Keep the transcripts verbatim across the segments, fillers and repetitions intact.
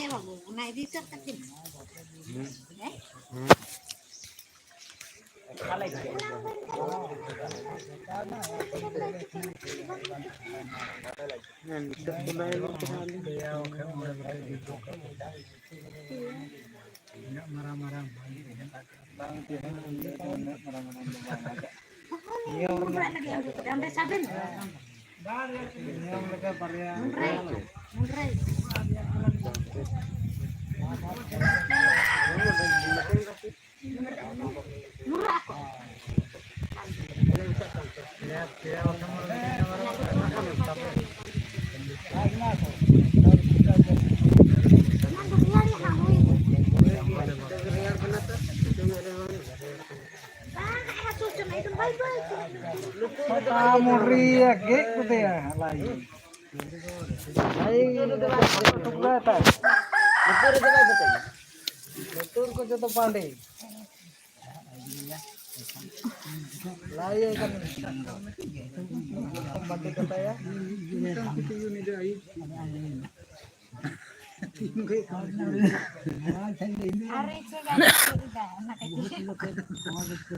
ᱮ ᱵᱟᱹᱵᱩ, ᱚᱱᱟ ᱤᱫᱤ ᱩᱛᱟᱹᱨ ᱠᱟᱛᱮ᱾ ᱦᱮᱸ? ᱩᱱᱟᱹᱜ ᱢᱟᱨᱟᱝ ᱢᱟᱨᱟᱝ ᱵᱟᱝ ᱛᱟᱦᱮᱸ ᱠᱟᱱᱟ᱾ ᱵᱟᱝ ᱛᱟᱦᱮᱸ ᱠᱟᱱᱟ, ᱩᱱᱟᱹᱜ ᱢᱟᱨᱟᱝ ᱢᱟᱨᱟᱝ ᱫᱚ ᱵᱟᱝ ᱞᱟᱜᱟᱜᱼᱟ᱾ ᱚᱸᱰᱮ ᱥᱟᱵᱮᱱ᱾ ᱱᱤᱭᱚᱢ ᱞᱮᱠᱟ ᱵᱟᱨᱭᱟ᱾ ᱢᱩᱱᱰᱨᱟᱹᱭ, ᱢᱩᱱᱰᱨᱟᱹᱭ᱾ ᱢᱩᱰᱨᱤᱭᱟ ᱜᱮᱫ ᱠᱚᱫᱚᱭᱟ ᱞᱟᱭᱤ᱾ ᱞᱟᱭᱤ ᱴᱩᱠᱨᱟ ᱛᱟᱭ᱾ ᱞᱩᱛᱩᱨ ᱠᱚ ᱡᱚᱛᱚ ᱯᱟᱸᱰᱮ᱾ ᱞᱟᱭᱤ ᱠᱟᱱ᱾ ᱵᱟᱴᱤ ᱠᱟᱛᱟᱭᱟ᱾ ᱟᱨ ᱤᱪᱷᱟᱹ ᱜᱟᱱ ᱪᱮᱫ ᱮᱫᱟ, ᱚᱱᱟ ᱠᱟᱹᱴᱤᱡ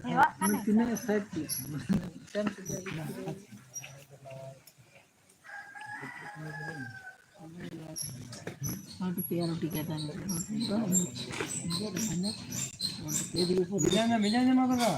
ᱦᱮᱣᱟᱜ ᱠᱟᱱᱟ᱾ ᱛᱤᱱᱟᱹᱜ ᱥᱟᱭᱤᱡ? ᱢᱤᱞᱟᱹᱧᱟ, ᱢᱤᱞᱟᱹᱧᱟ ᱱᱚᱣᱟ ᱫᱚ᱾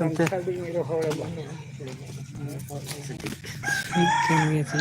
ᱚᱱᱛᱮ᱾ ᱴᱷᱤᱠ ᱠᱟᱱ ᱜᱮᱭᱟ ᱥᱮ᱾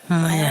ᱢᱟᱭᱟ᱾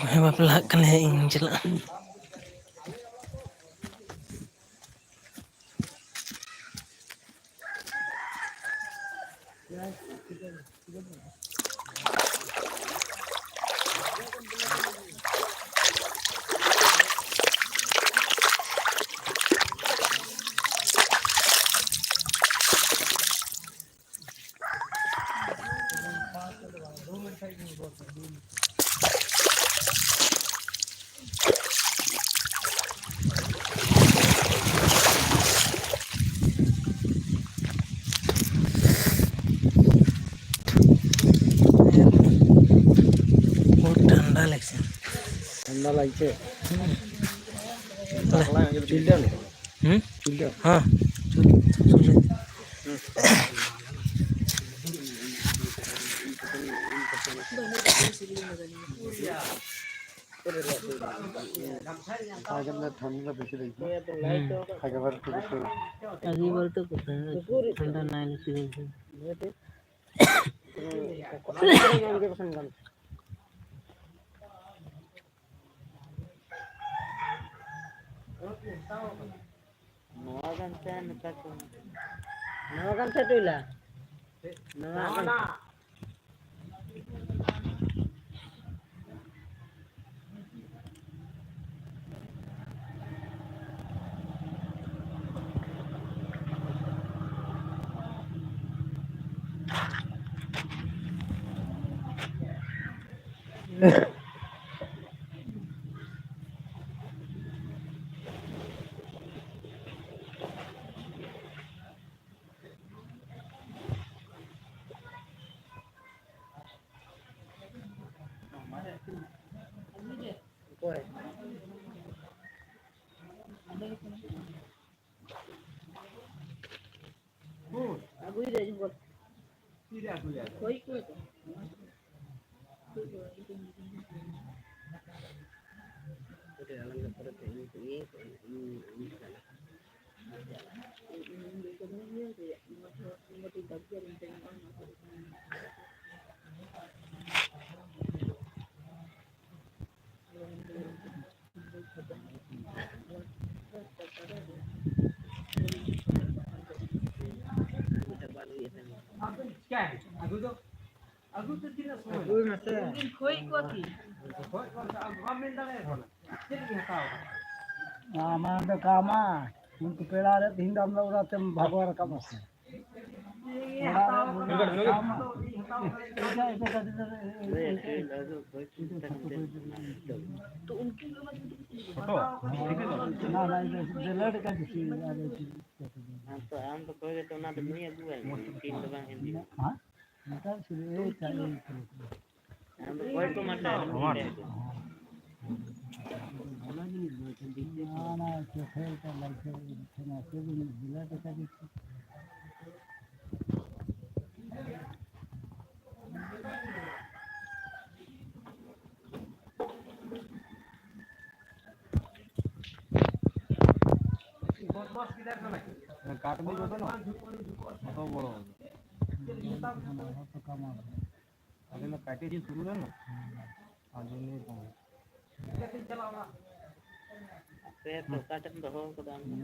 ᱦᱮᱸ, ᱵᱟᱯᱞᱟᱜ ᱠᱟᱱᱟᱭ, ᱤᱧ ᱪᱟᱞᱟᱜᱼᱟ᱾ बहुत ठंडा लगता है। ठंडा लगता है। हम्म। चूल्हा में? हम्म? चूल्हा। हाँ, चूल्हा, चूल्हा। ᱟᱜᱮ ᱵᱟᱨ ᱛᱮᱠᱚ ᱥᱩᱨ᱾ ᱟᱜᱮ ᱵᱟᱨ ᱛᱮᱠᱚ ᱥᱩᱨ᱾ ᱴᱷᱟᱱᱰᱟ ᱱᱟᱭ ᱞᱮ ᱥᱤᱵᱤᱞ ᱠᱟᱱᱟ᱾ ᱱᱚᱣᱟ ᱜᱟᱱ ᱛᱮ ᱢᱮᱛᱟ ᱠᱚ ᱢᱮ᱾ ᱱᱚᱣᱟ ᱜᱟᱱ ᱛᱮ ᱴᱩᱭᱞᱟ᱾ ᱱᱚᱣᱟ ᱜᱟᱱ᱾ ᱚᱠᱚᱭ? ᱟᱹᱜᱩᱭ ᱫᱟᱭ ᱡᱷᱚᱞ᱾ ᱦᱳᱭ ᱠᱚ᱾ ᱟᱹᱜᱩᱭ ᱢᱮᱥᱮ᱾ ᱟᱢᱟᱜ ᱫᱚ ᱠᱟᱢᱟ, ᱩᱱᱠᱩ ᱯᱮᱲᱟ ᱨᱮ ᱛᱤᱦᱤᱧ ᱫᱚ ᱟᱢ ᱫᱚ ᱚᱲᱟᱜ ᱛᱮᱢ ᱵᱷᱟᱜᱚ ᱨᱟᱠᱟᱵ ᱟᱥᱮ? ᱚᱲᱟᱜ ᱨᱮ ᱵᱩᱞᱩᱝ ᱠᱟᱢᱟ᱾ ᱮᱴᱟᱜ, ᱮᱴᱟᱜ, ᱮᱴᱟᱜ, ᱮᱴᱟᱜ, ᱮᱴᱟᱜ, ᱯᱷᱳᱴᱳ? ᱵᱞᱟᱰ ᱠᱟ ᱵᱮᱥᱤ, ᱟᱨ ᱪᱮᱫ? ᱟᱢ ᱛᱚ, ᱟᱢ ᱫᱚ ᱠᱚᱭ ᱜᱮᱛᱚ ᱚᱱᱟ ᱫᱚ ᱱᱩᱭ ᱟᱹᱜᱩᱣᱟᱭ ᱢᱮ, ᱯᱤᱱ ᱫᱚ ᱵᱟᱝ ᱦᱮᱱ ᱦᱩᱭᱩᱜᱼᱟ᱾ ᱦᱮᱸ? ᱱᱮᱛᱟᱨ ᱥᱩᱨ ᱨᱮ ᱪᱟ-, ᱤᱭᱟᱹ ᱠᱚ᱾ ᱟᱢ ᱫᱚ ᱠᱚᱭ ᱠᱚ ᱢᱟᱛᱟᱭ ᱟᱢ ᱚᱱᱟ ᱪᱮᱫ ᱮᱢ ᱪᱤᱠᱟᱹᱭᱟ? ᱚᱱᱟ ᱪᱮ ᱠᱷᱮᱞ ᱠᱚ ᱞᱟᱭᱤᱥᱮᱱᱥ ᱤᱫᱤ ᱠᱟᱱᱟ, ᱥᱮ ᱵᱤᱞᱟ ᱴᱟᱠᱟ ᱫᱤ᱾ ᱵᱚᱫᱢᱟᱥ ᱜᱤᱫᱟᱹᱨ ᱠᱟᱱᱟᱭ᱾ ᱠᱟᱴ ᱢᱮ ᱡᱚᱛᱚ ᱱᱚ᱾ ᱚᱛᱚ ᱵᱚᱲᱚ᱾ ᱟᱞᱮ ᱢᱟ ᱠᱟᱴᱮ ᱡᱮ ᱥᱩᱨᱩ ᱨᱮ ᱱᱚ᱾ ᱟᱨ ᱡᱚᱱᱤ ᱠᱚ᱾ ᱯᱮ ᱴᱚᱠᱟ ᱛᱮᱢ ᱫᱚᱦᱚ ᱠᱟᱫᱟ ᱟᱢ ᱫᱚ᱾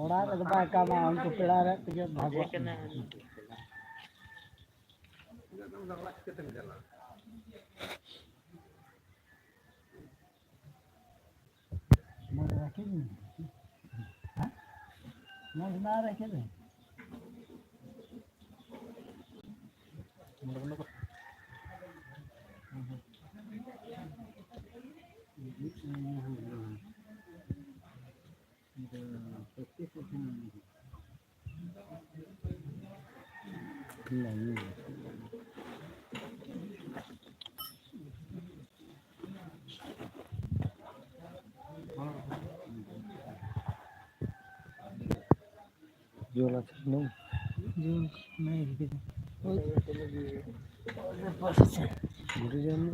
ᱚᱲᱟᱜ ᱨᱮᱫᱚ ᱵᱟᱭ ᱠᱟᱢᱟ, ᱩᱱᱠᱩ ᱯᱮᱲᱟ ᱨᱮ ᱛᱮᱜᱮ ᱵᱷᱟᱜᱚᱜ᱾ ᱪᱮᱫ ᱠᱟᱱᱟ? ᱢᱚᱡᱽ ᱨᱟᱠᱷᱤ ᱫᱤᱧ᱾ ᱦᱮᱸ? ᱢᱚᱡᱽ ᱢᱟ ᱨᱟᱠᱷᱤ ᱫᱤᱧ᱾ Yo la tengo. Yo me dije. Oye. Yo no.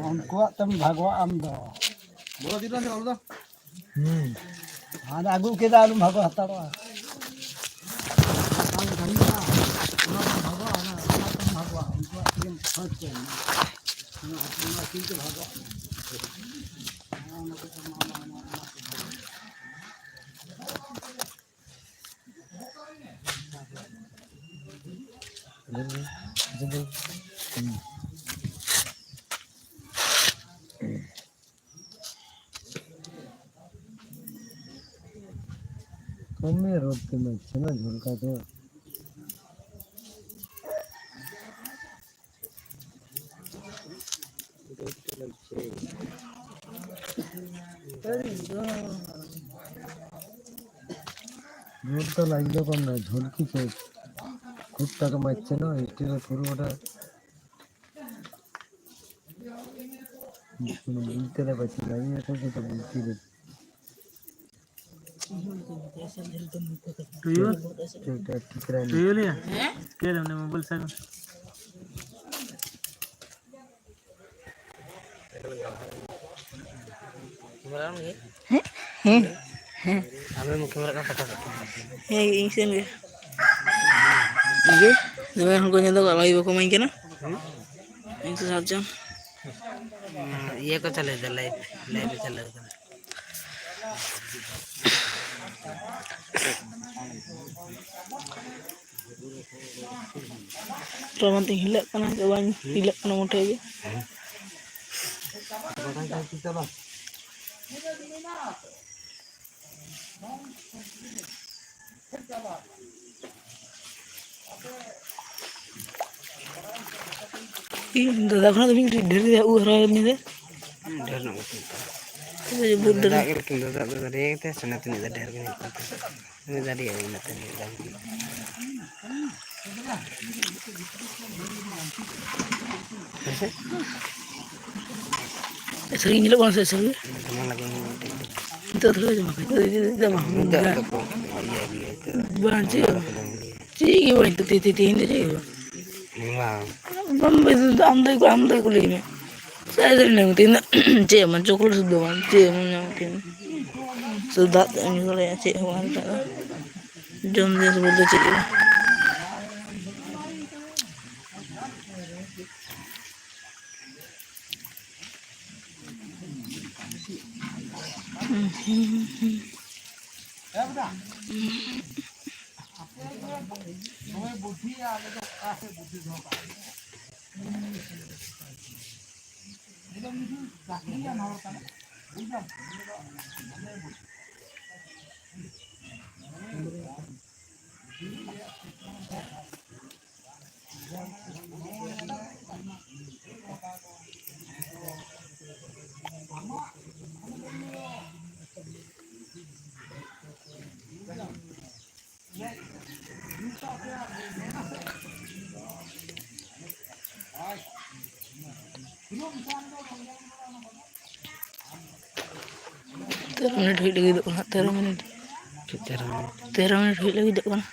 ᱩᱱᱠᱩᱣᱟᱜ ᱛᱮᱢ ᱵᱷᱟᱜᱚᱜᱼᱟ ᱟᱢ ᱫᱚ᱾ ᱦᱩᱸ᱾ ᱦᱟᱱᱮ ᱟᱹᱜᱩ ᱠᱮᱫᱟ, ᱟᱞᱚᱢ ᱵᱷᱟᱜᱚ ᱦᱟᱛᱟᱲᱚᱜᱼᱟ᱾ ᱵᱟᱝ ᱜᱟᱱᱚᱜᱼᱟ᱾ ᱚᱱᱟ ᱛᱮᱢ ᱵᱷᱟᱜᱚᱜᱼᱟ, ᱚᱱᱟ, ᱚᱱᱟ ᱛᱮᱢ ᱵᱷᱟᱜᱚᱜᱼᱟ᱾ ᱩᱱᱠᱩᱣᱟᱜ ᱛᱮᱜᱮᱢ ᱠᱷᱚᱡᱽ ᱠᱚᱣᱟ᱾ ᱚᱱᱟ, ᱚᱱᱟ ᱛᱮᱜᱮ ᱠᱚ ᱵᱷᱟᱜᱚᱜᱼᱟ᱾ ಕಮ್ಮಿ ರೊಟ್ಟಿ ಮಚ್ಚಿನ ঝোলকাতে. রোদ তো লাগলো কম না, ঝোল কি শেষ? খুব টাকা মারছে না, এটি পুরো ওটা. কোনো বুঝতে না পারছি, জানি না কোন কথা বুঝছি না. তুইও? সেটা ঠিক রাখি. তুইও নিয়ে? কে রে, মানে মোবাইল সাইড? ᱦᱮᱸ? ᱦᱮᱸ᱾ ᱦᱮᱸ᱾ ᱦᱮᱸ, ᱤᱧ ᱥᱮᱱ ᱜᱮ᱾ ᱤᱭᱟᱹ, ᱫᱚᱢᱮ ᱦᱚᱲ ᱠᱚ ᱧᱮᱞ ᱫᱟ, ᱞᱟᱭᱤᱵᱷ ᱵᱟᱠᱚ ᱮᱢᱟᱹᱧ ᱠᱟᱱᱟ᱾ ᱤᱧ ᱥᱮ ᱥᱟᱛ ᱡᱚᱱ᱾ ᱤᱭᱟᱹ ᱠᱚ ᱪᱟᱹᱞᱩᱭᱮᱫᱟ, ᱞᱟᱭᱤᱵᱷ, ᱞᱟᱭᱤᱵᱷ ᱮ ᱪᱟᱹᱞᱩ ᱠᱟᱫᱟ᱾ ᱛᱚ ᱚᱱᱟᱛᱮᱧ ᱦᱤᱞᱟᱹᱜ ᱠᱟᱱᱟ, ᱥᱮ ᱵᱟᱹᱧ ᱦᱤᱞᱟᱹᱜ ᱠᱟᱱᱟ ᱢᱚᱴᱷᱮ ᱜᱮ᱾ ᱤᱧ ᱫᱟᱫᱟ ᱠᱷᱚᱱᱟᱜ ᱫᱚ ᱢᱤᱫ ᱠᱟᱹᱴᱤᱡ ᱰᱷᱮᱨ ᱜᱮ ᱩᱵ ᱦᱟᱨᱟ ᱟᱠᱟᱫ ᱛᱤᱧᱟ ᱥᱮ? ᱦᱩᱸ, ᱰᱷᱮᱨ ᱧᱚᱜ ᱜᱮ ᱛᱤᱧ ᱛᱟᱢᱟ᱾ ᱛᱚᱵᱮ ᱵᱩᱫ ᱫᱟᱫᱟ ᱫᱟᱲᱮ᱾ ᱜᱮ ᱞᱮᱠᱤᱱ ᱫᱟᱫᱟ ᱫᱚ ᱫᱟᱲᱮ ᱜᱮᱛᱟᱭ ᱥᱮ, ᱚᱱᱟᱛᱮ ᱩᱱᱤ ᱫᱚ ᱰᱷᱮᱨ ᱜᱮ ᱧᱮᱞᱚᱜ ᱠᱟᱱ ᱛᱟᱭᱟ᱾ ᱦᱮᱸ ᱥᱮ? ᱥᱟᱹᱨᱤ ᱧᱮᱞᱚᱜ ᱠᱟᱱᱟ ᱥᱮ ᱥᱟᱹᱨᱤ? ᱫᱚᱢᱮ ᱞᱟᱜᱮ ᱢᱮᱱᱟᱜ ᱛᱟᱭᱟ᱾ ᱱᱤᱛᱚᱜ ᱫᱷᱟᱹᱨᱤᱡ ᱫᱚ ᱵᱟᱝ ᱦᱩᱭ ᱠᱟᱱᱟ᱾ ᱱᱤᱛᱚᱜ ᱫᱚ ᱵᱟᱝ ᱦᱩᱭ ᱠᱟᱱᱟ᱾ ᱵᱟᱝ ᱪᱮᱫ ᱦᱚᱸ ᱵᱟᱝ᱾ ᱪᱮᱫ ᱜᱮ ᱵᱟᱝ, ᱛᱮ-, ᱛᱮ-, ᱛᱮᱦᱮᱧ ᱫᱚ ᱪᱮᱫ ᱜᱮ ᱵᱟᱝ᱾ ᱵᱟᱝ᱾ ᱵᱟᱢ ᱵᱩᱡᱽ ᱫᱟ, ᱟᱢ ᱫᱚ, ᱟᱢ ᱫᱚ ᱠᱩᱞᱤ ᱢᱮ᱾ ᱪᱮᱫ ᱮᱢ ᱢᱮᱱᱟ, ᱪᱚᱠᱞᱮᱴ ᱥᱩᱫᱷᱟᱹ ᱵᱟᱝ, ᱪᱮᱫ ᱮᱢ ᱧᱟᱢ ᱠᱮᱫᱟ? ᱥᱩᱫᱷᱟᱹ ᱫᱟᱜ ᱛᱮᱫ ᱮᱢ ᱧᱩ ᱫᱟᱲᱮᱭᱟᱜᱼᱟ, ᱪᱮᱫ ᱦᱚᱸ ᱵᱟᱝ ᱞᱮᱠᱟ ᱫᱚ᱾ ᱡᱚᱢ ᱡᱤᱱᱤᱥ ᱵᱚᱞᱛᱮ ᱪᱮᱫ ᱜᱮ ᱵᱟᱝ᱾ ᱛᱮᱨᱚ ᱢᱤᱱᱤᱴ ᱦᱩᱭᱩᱜ ᱞᱟᱹᱜᱤᱫᱚᱜ ᱠᱟᱱᱟ, ᱛᱮᱨᱚ ᱢᱤᱱᱤᱴ᱾ ᱪᱮᱫ ᱛᱮᱨᱚ ᱢᱤᱱᱤᱴ? ᱛᱮᱨᱚ ᱢᱤᱱᱤᱴ ᱦᱩᱭᱩᱜ ᱞᱟᱹᱜᱤᱫᱚᱜ ᱠᱟᱱᱟ᱾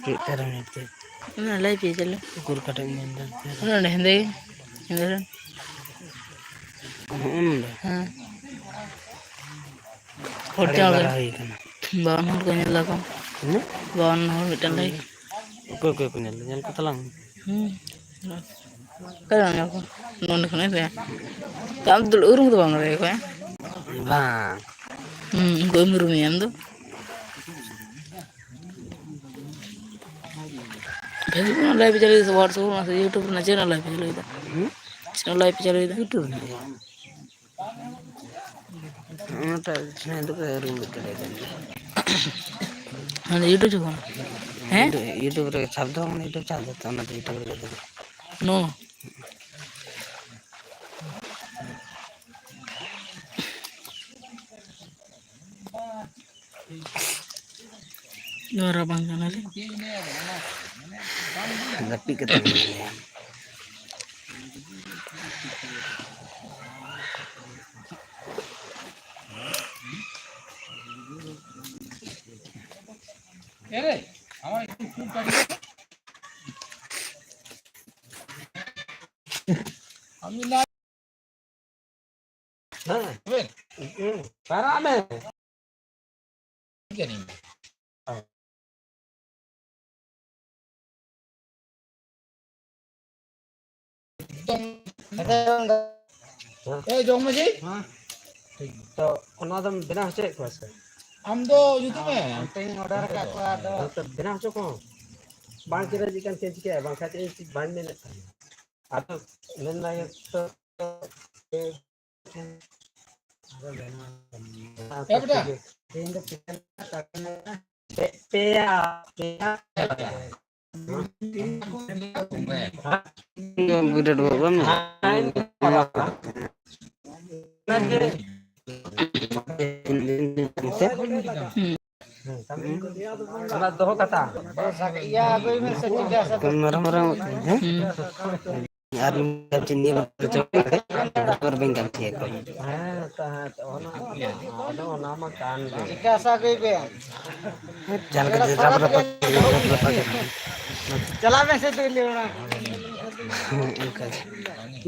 ᱪᱮᱫ ᱛᱮᱨᱚ ᱢᱤᱱᱤᱴ ᱛᱮ? ᱚᱱᱟ ᱞᱟᱹᱭ ᱯᱮ ᱪᱟᱞᱩ᱾ ᱩᱠᱩᱨ ᱚᱠᱟᱴᱟᱜ ᱤᱧ ᱢᱮᱱᱫᱟ? ᱚᱱᱟ ᱚᱸᱰᱮ ᱦᱮᱸᱫᱮ ᱜᱮ, ᱦᱮᱸᱫᱮ ᱨᱮ᱾ ᱦᱚᱸᱜᱼᱚ ᱱᱚᱰᱮ? ᱦᱮᱸ᱾ ᱦᱚᱲ ᱪᱟᱞᱟᱣ ᱵᱟᱨᱟ ᱞᱮᱱᱟ᱾ ᱦᱩᱭ ᱠᱟᱱᱟ᱾ ᱵᱟᱵᱟᱱ ᱦᱚᱲ ᱠᱚ ᱧᱮᱞ ᱞᱮᱫᱟ ᱠᱚ᱾ ᱛᱤᱱᱟᱹᱜ? ᱵᱟᱵᱟᱱ ᱦᱚᱲ ᱢᱤᱫᱴᱟᱝ ᱞᱟᱹᱭ᱾ ᱚᱠᱚᱭ ᱚᱠᱚᱭ ᱠᱚ ᱧᱮᱞ ᱞᱮᱫᱟ? ᱧᱮᱞ ᱠᱚ ᱛᱟᱞᱟᱝ ᱢᱮ᱾ ᱦᱩᱸ᱾ ᱚᱠᱟᱨᱮ ᱧᱮᱞ ᱠᱚ? ᱱᱚᱸᱰᱮ ᱠᱷᱚᱱ ᱦᱮᱸ ᱥᱮ? ᱛᱚ ᱟᱢ ᱫᱚ ᱩᱨᱩᱢ ᱫᱚ ᱵᱟᱢ ᱫᱟᱲᱮᱭᱟᱠᱚᱣᱟ, ᱦᱮᱸ? ᱵᱟᱝ᱾ ᱦᱩᱸ, ᱩᱱᱠᱩ ᱮᱢ ᱩᱨᱩᱢᱮᱭᱟ ᱟᱢ ᱫᱚ? Facebook ᱨᱮᱱᱟᱜ live ᱯᱮ ᱪᱟᱹᱞᱩᱭᱮᱫᱟ ᱥᱮ WhatsApp ᱨᱮᱱᱟᱜ ᱥᱮ YouTube ᱨᱮᱱᱟᱜ ᱪᱮᱫ ᱨᱮᱱᱟᱜ live ᱯᱮ ᱪᱟᱹᱞᱩᱭᱮᱫᱟ? ᱦᱩᱸ? ᱪᱮᱫ ᱨᱮᱱᱟᱜ live ᱯᱮ ᱪᱟᱹᱞᱩᱭᱮᱫᱟ? YouTube ᱨᱮᱱᱟᱜ᱾ ᱚᱱᱟᱴᱟᱜ ᱪᱷᱟᱲᱟ ᱫᱚ ᱟᱹᱣᱨᱤᱧ ᱵᱩᱡᱽ ᱫᱟᱲᱮᱭᱟᱫᱟ᱾ ᱢᱟᱱᱮ YouTube ᱪᱮᱫ ᱠᱟᱱᱟ? ᱦᱮᱸ? YouTube, YouTube ᱨᱮ ᱪᱷᱟᱯ ᱫᱚ, ᱢᱟᱱᱮ YouTube ᱪᱷᱟᱯ ᱫᱚ, ᱚᱱᱟ ᱫᱚ YouTube ᱨᱮ ᱫᱚ᱾ No᱾ ᱱᱚᱣᱟ ᱨᱟᱵᱟᱝ ᱠᱟᱱᱟ ᱞᱮ᱾ ᱡᱟᱹᱯᱤᱫ ᱠᱟᱛᱮ ᱢᱮᱱᱟᱜ ᱞᱮᱭᱟ᱾ ᱦᱮᱸ᱾ ᱦᱩᱸ, ᱯᱟᱭᱨᱟᱜ ᱢᱮ᱾ ᱮ, ᱡᱚᱜᱽ ᱢᱟᱹᱡᱷᱤ᱾ ᱦᱮᱸ᱾ ᱛᱚ, ᱚᱱᱟ ᱫᱚᱢ ᱵᱮᱱᱟᱣ ᱦᱚᱪᱚᱭᱮᱫ ᱠᱚᱣᱟ ᱥᱮ? ᱟᱢ ᱫᱚ ᱡᱩᱛᱩᱜ ᱢᱮ᱾ ᱚᱱᱛᱮᱧ order ᱟᱠᱟᱫ ᱠᱚᱣᱟ, ᱟᱫᱚ ᱦᱮᱸ, ᱛᱚ, ᱵᱮᱱᱟᱣ ᱦᱚᱪᱚ ᱠᱚᱢ᱾ ᱵᱟᱝ ᱪᱮᱫᱟᱜ ᱪᱮᱫ ᱠᱟᱱ ᱪᱮᱫ ᱪᱤᱠᱟᱹᱭᱟ? ᱵᱟᱝᱠᱷᱟᱱ ᱤᱧ ᱪᱮᱫ ᱵᱟᱹᱧ ᱢᱮᱱᱮᱫ ᱛᱟᱦᱮᱸᱫ᱾ ᱟᱫᱚ ᱢᱮᱱᱫᱟ ᱛᱚ, ᱮ ᱵᱮᱴᱟ᱾ ᱯᱮ-, ᱯᱮᱭᱟ, ᱯᱮᱭᱟ᱾ ᱵᱤᱨᱟᱴ ᱵᱟᱹᱵᱩ ᱵᱟᱝ? ᱦᱩᱸ᱾ ᱚᱱᱟ ᱫᱚᱦᱚ ᱠᱟᱛᱟ᱾ ᱤᱭᱟᱹ, ᱟᱹᱜᱩᱭ ᱢᱮ ᱥᱮ ᱪᱤᱠᱟᱹ ᱥᱮ ᱢᱟᱨᱟᱝ ᱢᱟᱨᱟᱝ, ᱦᱮᱸ? ᱦᱩᱸ᱾ ᱟᱨ ᱪᱤᱱᱤ ᱵᱮᱱ ᱜᱟᱱᱴᱷᱤᱭᱟ ᱠᱚ᱾ ᱦᱮᱸ, ᱛᱟᱦᱮᱸ ᱚᱱᱟ, ᱟᱫᱚ ᱚᱱᱟ ᱢᱟ ᱠᱟᱱ ᱜᱮ᱾ ᱪᱤᱠᱟᱹ ᱥᱮ ᱟᱹᱜᱩᱭ ᱵᱮᱱ? ᱡᱟᱦᱟᱸ ᱞᱮᱠᱟ ᱨᱟᱯ ᱨᱟᱯᱟᱜ ᱜᱮ᱾ ᱪᱟᱞᱟᱜ ᱢᱮ ᱥᱮ ᱫᱤᱞᱤ ᱚᱲᱟᱜ᱾ ᱚᱱᱠᱟ ᱜᱮ᱾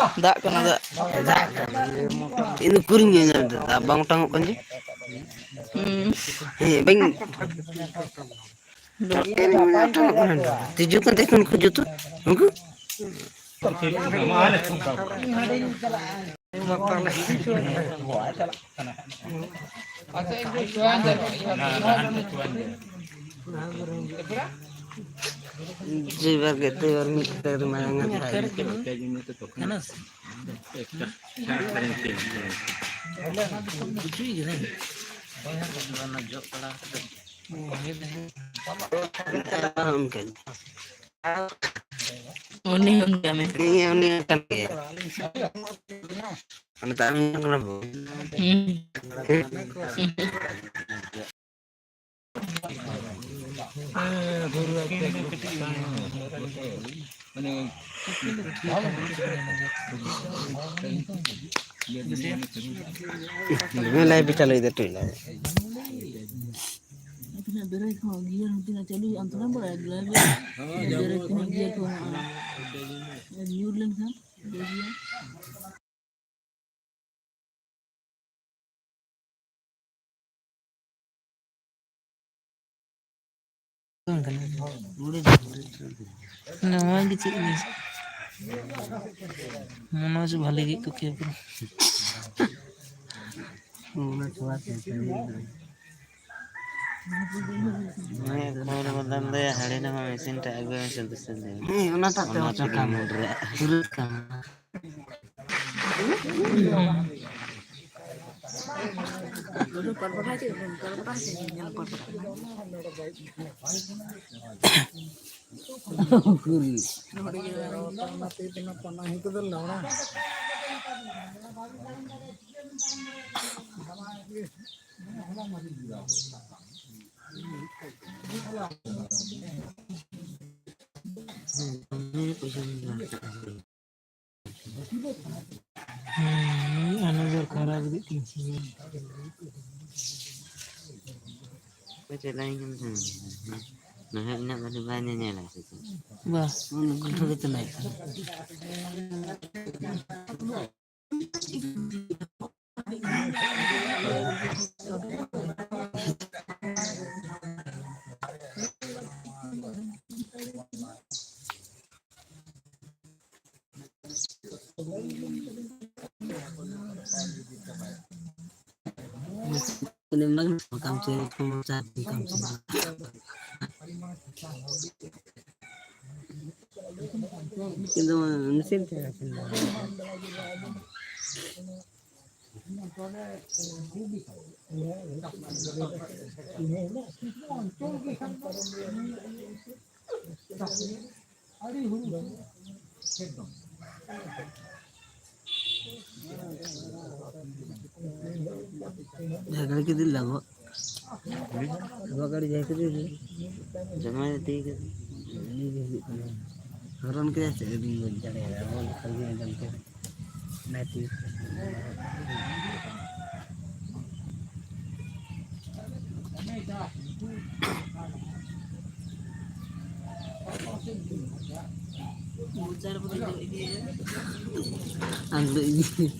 ᱫᱟᱜ ᱠᱟᱱᱟ, ᱫᱟᱜ᱾ ᱫᱟᱜ ᱠᱟᱱᱟ᱾ ᱤᱧ ᱫᱚ ᱩᱠᱩᱨᱤᱧ ᱧᱮᱞ ᱧᱟᱢ ᱮᱫᱟ, ᱫᱟᱜ ᱵᱟᱝ ᱚᱴᱟᱝᱚᱜ ᱠᱟᱱ ᱡᱮ᱾ ᱦᱩᱸ᱾ ᱦᱮᱸ, ᱵᱟᱹᱧ ᱛᱤᱡᱩ ᱠᱟᱱ ᱛᱟᱦᱮᱸ ᱠᱷᱚᱱ ᱠᱚ ᱡᱚᱛᱚ ᱩᱱᱠᱩ᱾ ᱡᱮ ᱵᱟᱨ ᱜᱮ ᱛᱮ ᱵᱟᱨ ᱢᱤᱫ ᱠᱟᱛᱮ ᱟᱹᱰᱤ ᱢᱟᱨᱟᱝ ᱟᱜ ᱛᱟᱦᱮᱸ ᱠᱟᱱᱟ᱾ ᱚᱱᱟ ᱡᱚᱜ ᱵᱟᱲᱟ ᱠᱟᱛᱮ᱾ ᱩᱱᱤ ᱦᱚᱸ ᱚᱱᱠᱟ ᱢᱮ᱾ ᱩᱱᱤ ᱦᱚᱸ ᱚᱱᱠᱟ ᱜᱮ᱾ ᱢᱮᱛᱟᱜ ᱢᱮ ᱠᱟᱱᱟ ᱵᱚ᱾ ᱦᱩᱸ᱾ ᱞᱟᱭᱤᱵᱷ ᱪᱟᱹᱞᱩᱭ ᱫᱟ ᱴᱩᱭ ᱞᱟᱭᱤᱵᱷ᱾ ᱛᱤᱱᱟᱹᱜ ᱵᱮᱨᱮᱠ ᱦᱚᱸ ᱜᱤᱭᱟᱨ ᱦᱚᱸ ᱛᱤᱱᱟᱹᱜ ᱪᱟᱹᱞᱩᱭᱮᱫ ᱟᱢ ᱛᱷᱚᱲᱟᱢ ᱵᱟᱲᱟᱭᱟ? ᱵᱨᱮᱠ ᱛᱤᱱᱟᱹᱜ ᱜᱤᱭᱟᱨ ᱠᱚ ᱮᱢᱟᱜᱼᱟ᱾ ᱧᱩᱨ ᱞᱮᱱᱠᱷᱟᱱ ᱵᱮᱥ ᱜᱮᱭᱟ᱾ ᱱᱚᱣᱟ ᱜᱮ ᱪᱮᱫ ᱡᱤᱱᱤᱥ? ᱢᱚᱱᱳᱡᱽ ᱵᱷᱟᱞᱮ ᱜᱮ ᱠᱚ ᱠᱷᱮᱞ ᱠᱟᱱᱟ᱾ ᱢᱚᱱᱳᱡᱽ ᱵᱷᱟᱞᱮ ᱜᱮ᱾ ᱩᱱᱤᱭᱟᱜ ᱠᱷᱚᱵᱚᱨ ᱵᱚᱫᱚᱞ ᱫᱚᱭᱟ ᱦᱟᱹᱲᱤ ᱱᱟᱢᱟ ᱢᱮᱥᱤᱱ ᱴᱟᱜ ᱟᱹᱜᱩᱭ ᱢᱮᱥᱮ ᱫᱩᱥᱨᱟᱹ ᱫᱤᱱ᱾ ᱦᱮᱸ, ᱚᱱᱟᱴᱟᱜ ᱛᱮ ᱚᱱᱟ ᱚᱪᱚᱜ ᱛᱮᱜᱮ ᱠᱟᱱᱟ᱾ ᱢᱩᱰ ᱨᱮᱭᱟᱜ᱾ ᱯᱩᱨᱟᱹ ᱠᱟᱱᱟ᱾ ᱩᱠᱩᱨᱤ᱾ ᱦᱩᱸ, ᱟᱨ ᱱᱚᱡᱚᱨ ᱠᱷᱟᱨᱟᱯ ᱤᱫᱤᱜ ᱛᱤᱧ ᱥᱮ᱾ ᱚᱠᱚᱭ ᱪᱟᱞᱟᱣᱮᱱ ᱠᱟᱱ ᱛᱟᱦᱮᱸᱱ? ᱱᱟᱦᱟᱜ ᱤᱱᱟᱹᱜ ᱵᱷᱟᱞᱮ ᱵᱟᱭ ᱧᱮᱧᱮᱞᱟ ᱥᱮ ᱪᱮᱫ? ᱵᱟ, ᱩᱱᱤ ᱜᱩᱞᱴᱷᱟᱹ ᱜᱮ ᱪᱟᱞᱟᱜ ᱠᱟᱱᱟ᱾ ᱠᱟᱢ ᱪᱮᱫ ᱠᱚ ᱪᱟᱥ ᱠᱟᱢ ᱪᱮᱫ? ᱠᱤᱱᱛᱩ ᱢᱮᱥᱤᱱ ᱛᱮ ᱟᱹᱠᱷᱨᱤᱧ ᱫᱟ᱾ ᱡᱟᱦᱟᱸ ᱜᱟᱹᱰᱤ ᱠᱤᱫᱤ ᱞᱟᱜᱚ᱾ ᱟᱵᱚ ᱜᱟᱹᱰᱤ ᱡᱟᱦᱟᱸ ᱠᱤᱫᱤ᱾ ᱡᱟᱢᱟᱭ ᱛᱤ ᱠᱤᱫᱤ᱾ ᱩᱱᱤ ᱜᱮ ᱦᱩᱭᱩᱜ ᱠᱟᱱᱟ᱾ ᱦᱚᱨᱚᱱ ᱠᱮᱫᱟ ᱥᱮ ᱟᱹᱰᱤ ᱢᱚᱡᱽ ᱫᱟᱲᱮᱭᱟᱜᱼᱟ᱾ ᱟᱵᱚ ᱞᱮᱠᱟ ᱜᱮ ᱟᱸᱡᱚᱢ ᱠᱮᱫᱟ᱾ ᱱᱟᱭ ᱛᱤ᱾ ᱟᱢ ᱫᱚ ᱤᱧ᱾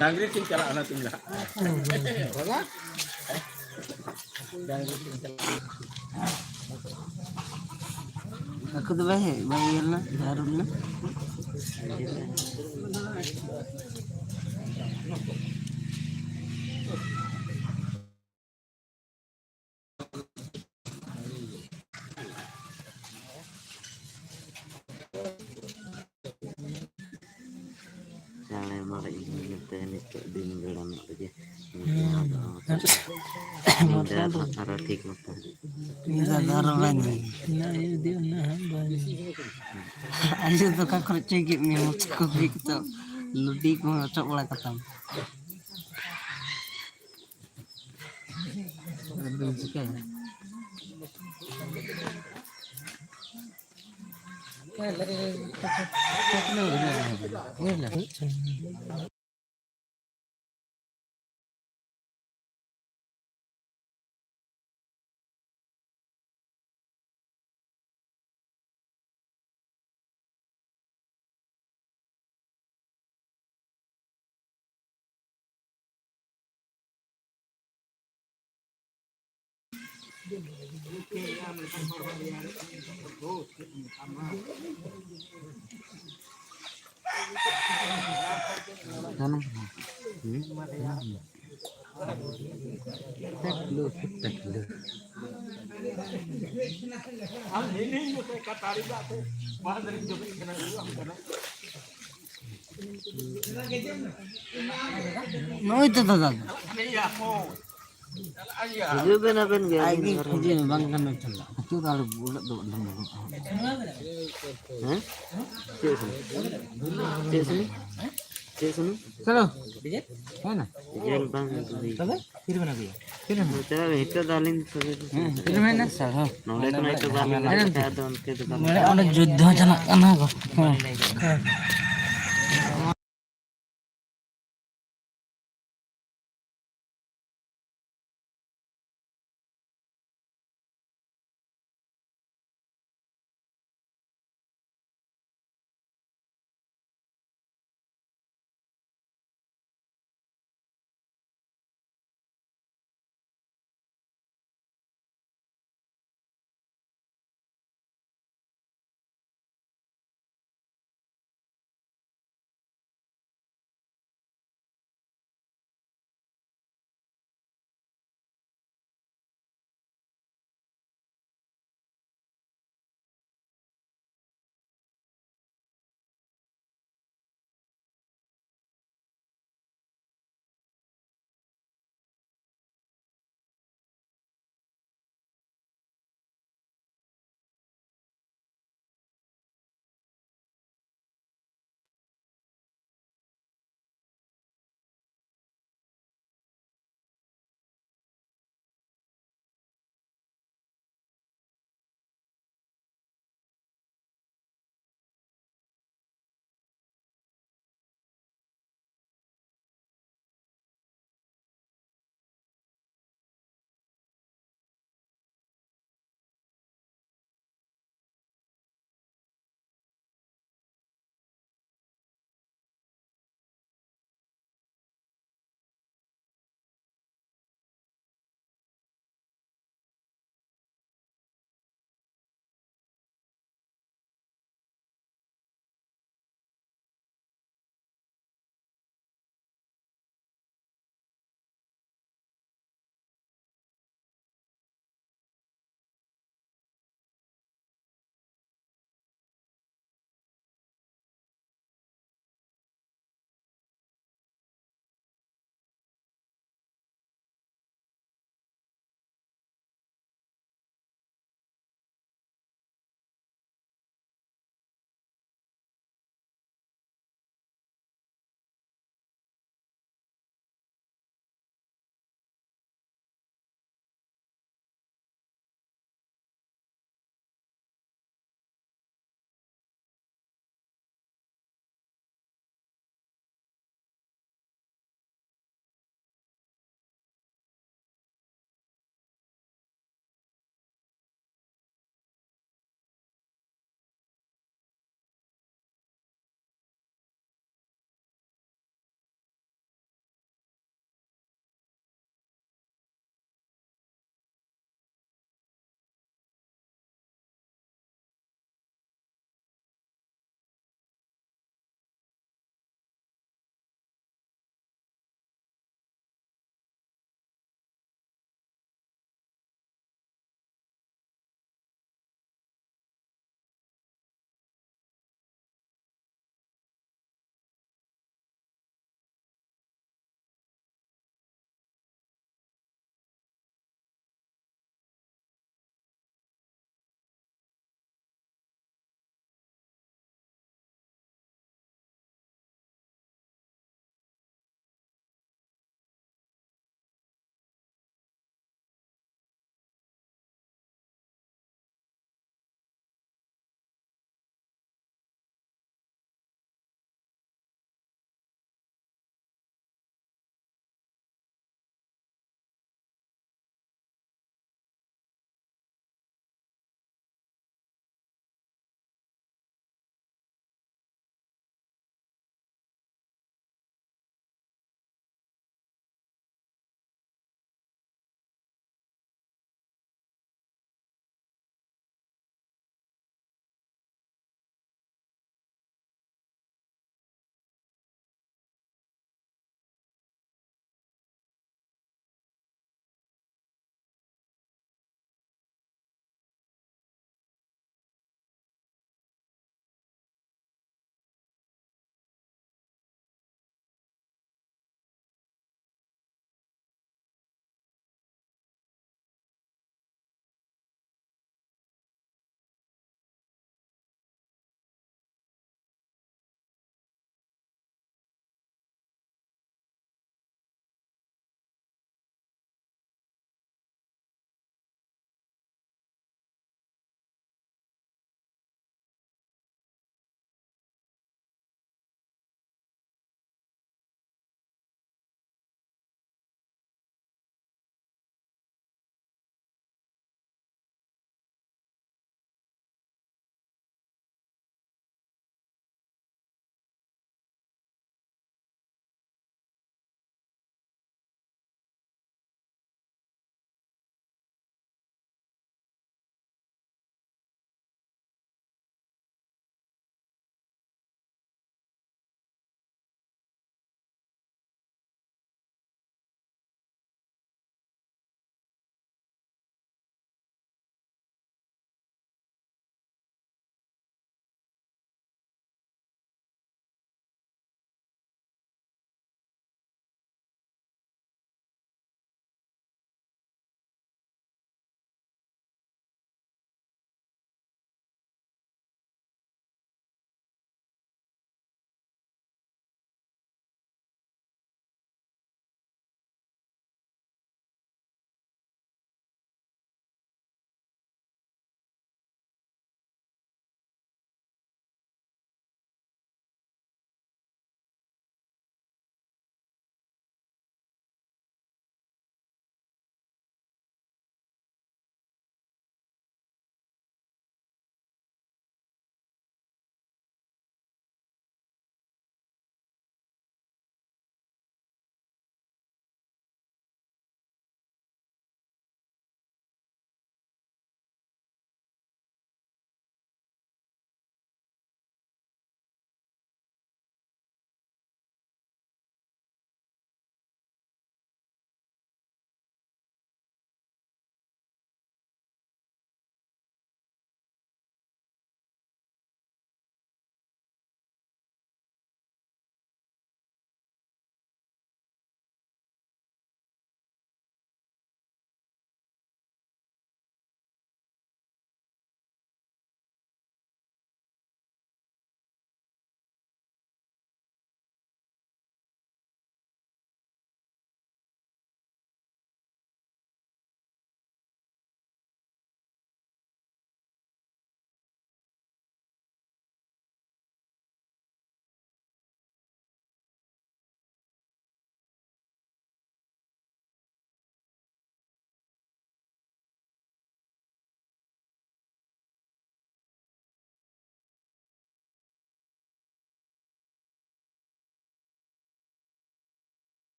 ᱰᱟᱝᱨᱤ ᱴᱷᱮᱱ ᱪᱟᱞᱟᱜᱼᱟ, ᱚᱱᱟᱛᱤᱧ ᱞᱟᱦᱟᱜᱼᱟ᱾ ᱰᱟᱝᱨᱤ ᱴᱷᱮᱱ ᱪᱟᱞᱟᱜᱼᱟ᱾ ᱦᱟᱹᱠᱩ ᱫᱚ ᱵᱟᱭ ᱦᱮᱡ, ᱵᱟᱭ ᱧᱮᱞ ᱞᱮᱱᱟ, ᱵᱟᱭ ᱟᱹᱨᱩᱵ ᱞᱮᱱᱟ᱾ ᱪᱟᱬᱮ ᱢᱟᱨᱮ ᱤᱧ ᱱᱚᱛᱮ ᱱᱤᱛᱚᱜ ᱫᱤᱱ ᱵᱮᱲᱟ ᱧᱚᱜ ᱨᱮᱜᱮ ᱧᱤᱫᱟᱹ ᱫᱚ ᱟᱨᱚ ᱴᱷᱤᱠ ᱢᱚᱛᱚ᱾ ᱧᱤᱫᱟᱹ ᱫᱚ ᱟᱨᱚ ᱵᱟᱭ ᱧᱮᱞ᱾ ᱟᱭᱳ ᱫᱚ ᱚᱠᱟ ᱠᱚᱨᱮ ᱪᱚᱭ ᱜᱮᱫ ᱢᱮᱭᱟ, ᱢᱚᱪᱟ ᱠᱚ ᱜᱮᱫ ᱠᱟᱛᱮ ᱞᱩᱰᱤ ᱠᱚ ᱚᱪᱚᱜ ᱵᱟᱲᱟ ᱠᱟᱛᱟᱢ᱾ ᱟᱫᱚᱢ ᱪᱤᱠᱟᱹᱭᱟ? ᱴᱟᱠᱞᱩ, ᱴᱟᱠᱞᱩ᱾ ᱱᱩᱭ ᱛᱚ ᱫᱟᱫᱟ ᱫᱚ᱾ ᱦᱤᱡᱩᱜ ᱵᱮᱱ ᱟᱵᱮᱱ ᱜᱮ, ᱟᱡ ᱟᱹᱞᱤᱧ ᱜᱮ ᱫᱚ ᱟᱨᱦᱚᱸ ᱦᱤᱡᱩᱜ ᱢᱮ, ᱵᱟᱝ ᱠᱷᱟᱱ ᱫᱚ ᱪᱟᱞᱟᱜ᱾ ᱩᱛᱩ ᱫᱚ ᱟᱞᱚ ᱩᱱᱟᱹᱜ ᱫᱚ ᱵᱟᱹᱱᱩᱜᱼᱟ᱾ ᱦᱮᱸ? ᱪᱮᱫ ᱥᱩᱱᱩᱢ? ᱪᱮᱫ ᱥᱩᱱᱩᱢ? ᱪᱮᱫ ᱥᱩᱱᱩᱢ? ᱪᱚᱞᱚ᱾ ᱦᱮᱸ ᱱᱟ? ᱡᱮᱞ ᱵᱟᱝ ᱟᱹᱜᱩ ᱦᱩᱭ ᱛᱚᱵᱮ? ᱛᱤᱨᱮᱵᱮᱱ ᱟᱹᱜᱩᱭᱟ? ᱛᱤᱨᱮᱵᱮᱱ? ᱦᱮᱸ, ᱪᱟᱞᱟᱜ ᱵᱮᱱ, ᱱᱤᱛᱚᱜ ᱫᱚ ᱟᱹᱞᱤᱧ ᱛᱚᱵᱮ ᱦᱮᱸ, ᱛᱤᱨᱮᱵᱮᱱ ᱦᱮᱡ ᱮᱱᱟ? ᱥᱟᱨ, ᱦᱚᱸ᱾ ᱱᱚᱰᱮ ᱠᱷᱚᱱᱟᱜ ᱱᱤᱛᱚᱜ ᱫᱚ ᱟᱹᱞᱤᱧ ᱦᱮᱸ, ᱞᱟᱜᱟᱜ ᱦᱮᱸ᱾ ᱠᱷᱟᱡ ᱫᱚ ᱚᱱᱛᱮ ᱫᱚ ᱵᱟᱝ ᱢᱟᱱᱮ ᱚᱸᱰᱮ ᱡᱩᱫᱽᱫᱷᱚ ᱪᱟᱞᱟᱜ ᱠᱟᱱᱟ ᱜᱚ᱾ ᱦᱮᱸ᱾ ᱦᱮᱸ᱾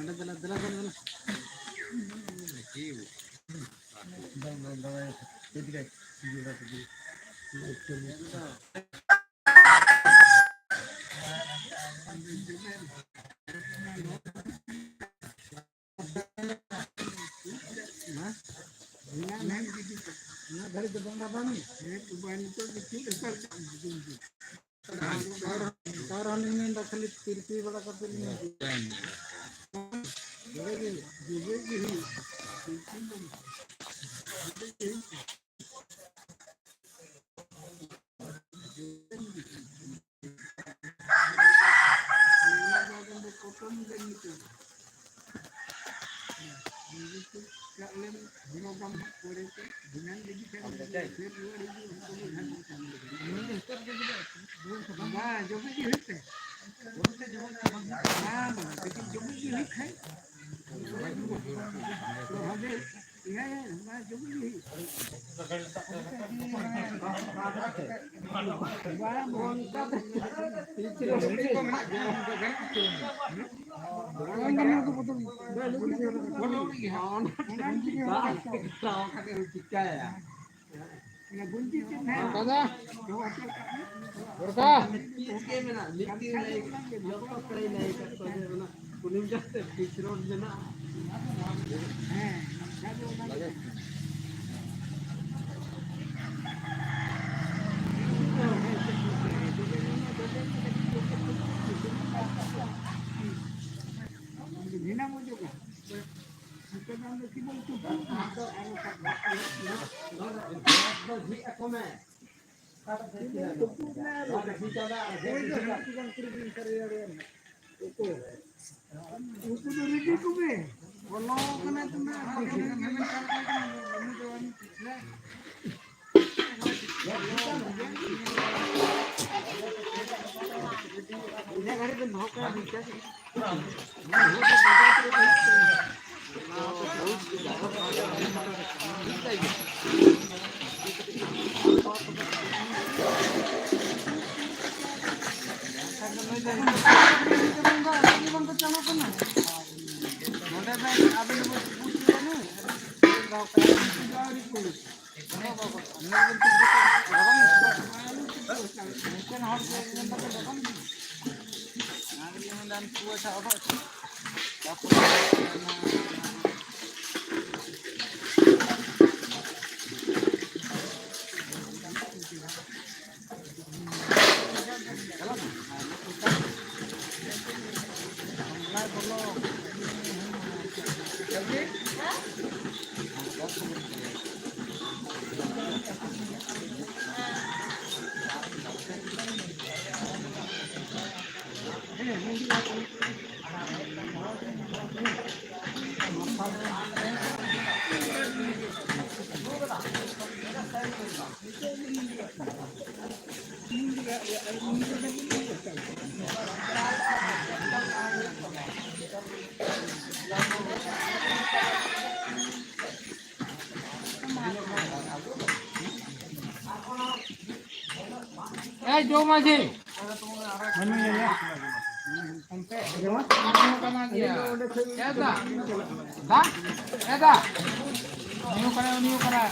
ᱫᱮᱞᱟ, ᱫᱮᱞᱟ, ᱫᱮᱞᱟ, ᱫᱮᱞᱟ᱾ ᱵᱟᱝ, ᱵᱟᱝ, ᱵᱟᱝ, ᱪᱮᱫ ᱞᱮᱠᱟ? ᱚᱱᱟ ᱜᱷᱟᱹᱲᱤᱡ ᱫᱚ ᱵᱚᱸᱜᱟ ᱵᱟᱝ᱾ ᱦᱮᱸ, ᱛᱚᱵᱮ ᱱᱤᱛᱚᱜ ᱫᱚ ᱪᱮᱫ ᱞᱮᱠᱟ? ᱟᱨ, ᱟᱨ ᱟᱹᱞᱤᱧ ᱢᱮᱱᱫᱟ ᱠᱷᱟᱹᱞᱤ ᱛᱤᱨᱯᱤ ᱵᱟᱲᱟ ᱠᱟᱛᱮ ᱞᱤᱧ ᱡᱚᱵᱮ ᱜᱮ, ᱡᱚᱵᱮ ᱜᱮ ᱦᱩᱭᱩᱜ᱾ ᱪᱤᱠᱟᱹᱭᱟ? ᱫᱟᱫᱟ, ᱫᱚᱨᱠᱟᱨ᱾ ᱢᱤᱫᱴᱤᱡ ᱜᱮ ᱢᱮᱱᱟᱜᱼᱟ, ᱢᱤᱫᱴᱤᱡ ᱞᱟᱹᱭ, ᱡᱚᱛᱚ ᱠᱚᱲᱟᱭ ᱞᱟᱹᱭ ᱟᱠᱟᱫ ᱠᱚᱣᱟ ᱡᱮ ᱚᱱᱟ ᱠᱩᱞᱤᱢ ᱡᱟᱦᱟᱸ ᱛᱮ pitch road ᱢᱮᱱᱟᱜᱼᱟ᱾ ᱵᱷᱤᱱᱟ ᱢᱚᱡᱚᱜᱟ᱾ ᱩᱱᱠᱩ ᱫᱚ ᱨᱮᱰᱤ ᱠᱚᱜᱮ᱾ ᱵᱚᱞᱚ ᱠᱟᱱᱟ ᱛᱚ ᱱᱟᱜ, ᱤᱱᱟᱹ ᱜᱷᱟᱹᱲᱤᱡ ᱵᱮᱱ ᱫᱚᱦᱚ ᱠᱟᱭᱟ ᱱᱤᱝᱠᱟᱹ ᱜᱮ᱾ ᱱᱚᱰᱮ ᱵᱮᱱ ᱟᱵᱮᱱ ᱫᱚᱵᱚᱱ ᱵᱩᱡᱽ ᱠᱮᱫᱟ ᱱᱩᱭ᱾ ᱮ ᱡᱚ ᱢᱟᱹᱡᱷᱤ᱾ ᱚᱱᱛᱮ ᱡᱚᱢᱟ ᱠᱟᱱᱟ ᱜᱮᱭᱟ᱾ ᱮ ᱫᱟ, ᱮ ᱫᱟ, ᱮ ᱫᱟ᱾ ᱩᱱᱤ ᱦᱚᱸ ᱠᱟᱱᱟᱭ, ᱩᱱᱤ ᱦᱚᱸ ᱠᱟᱱᱟᱭ᱾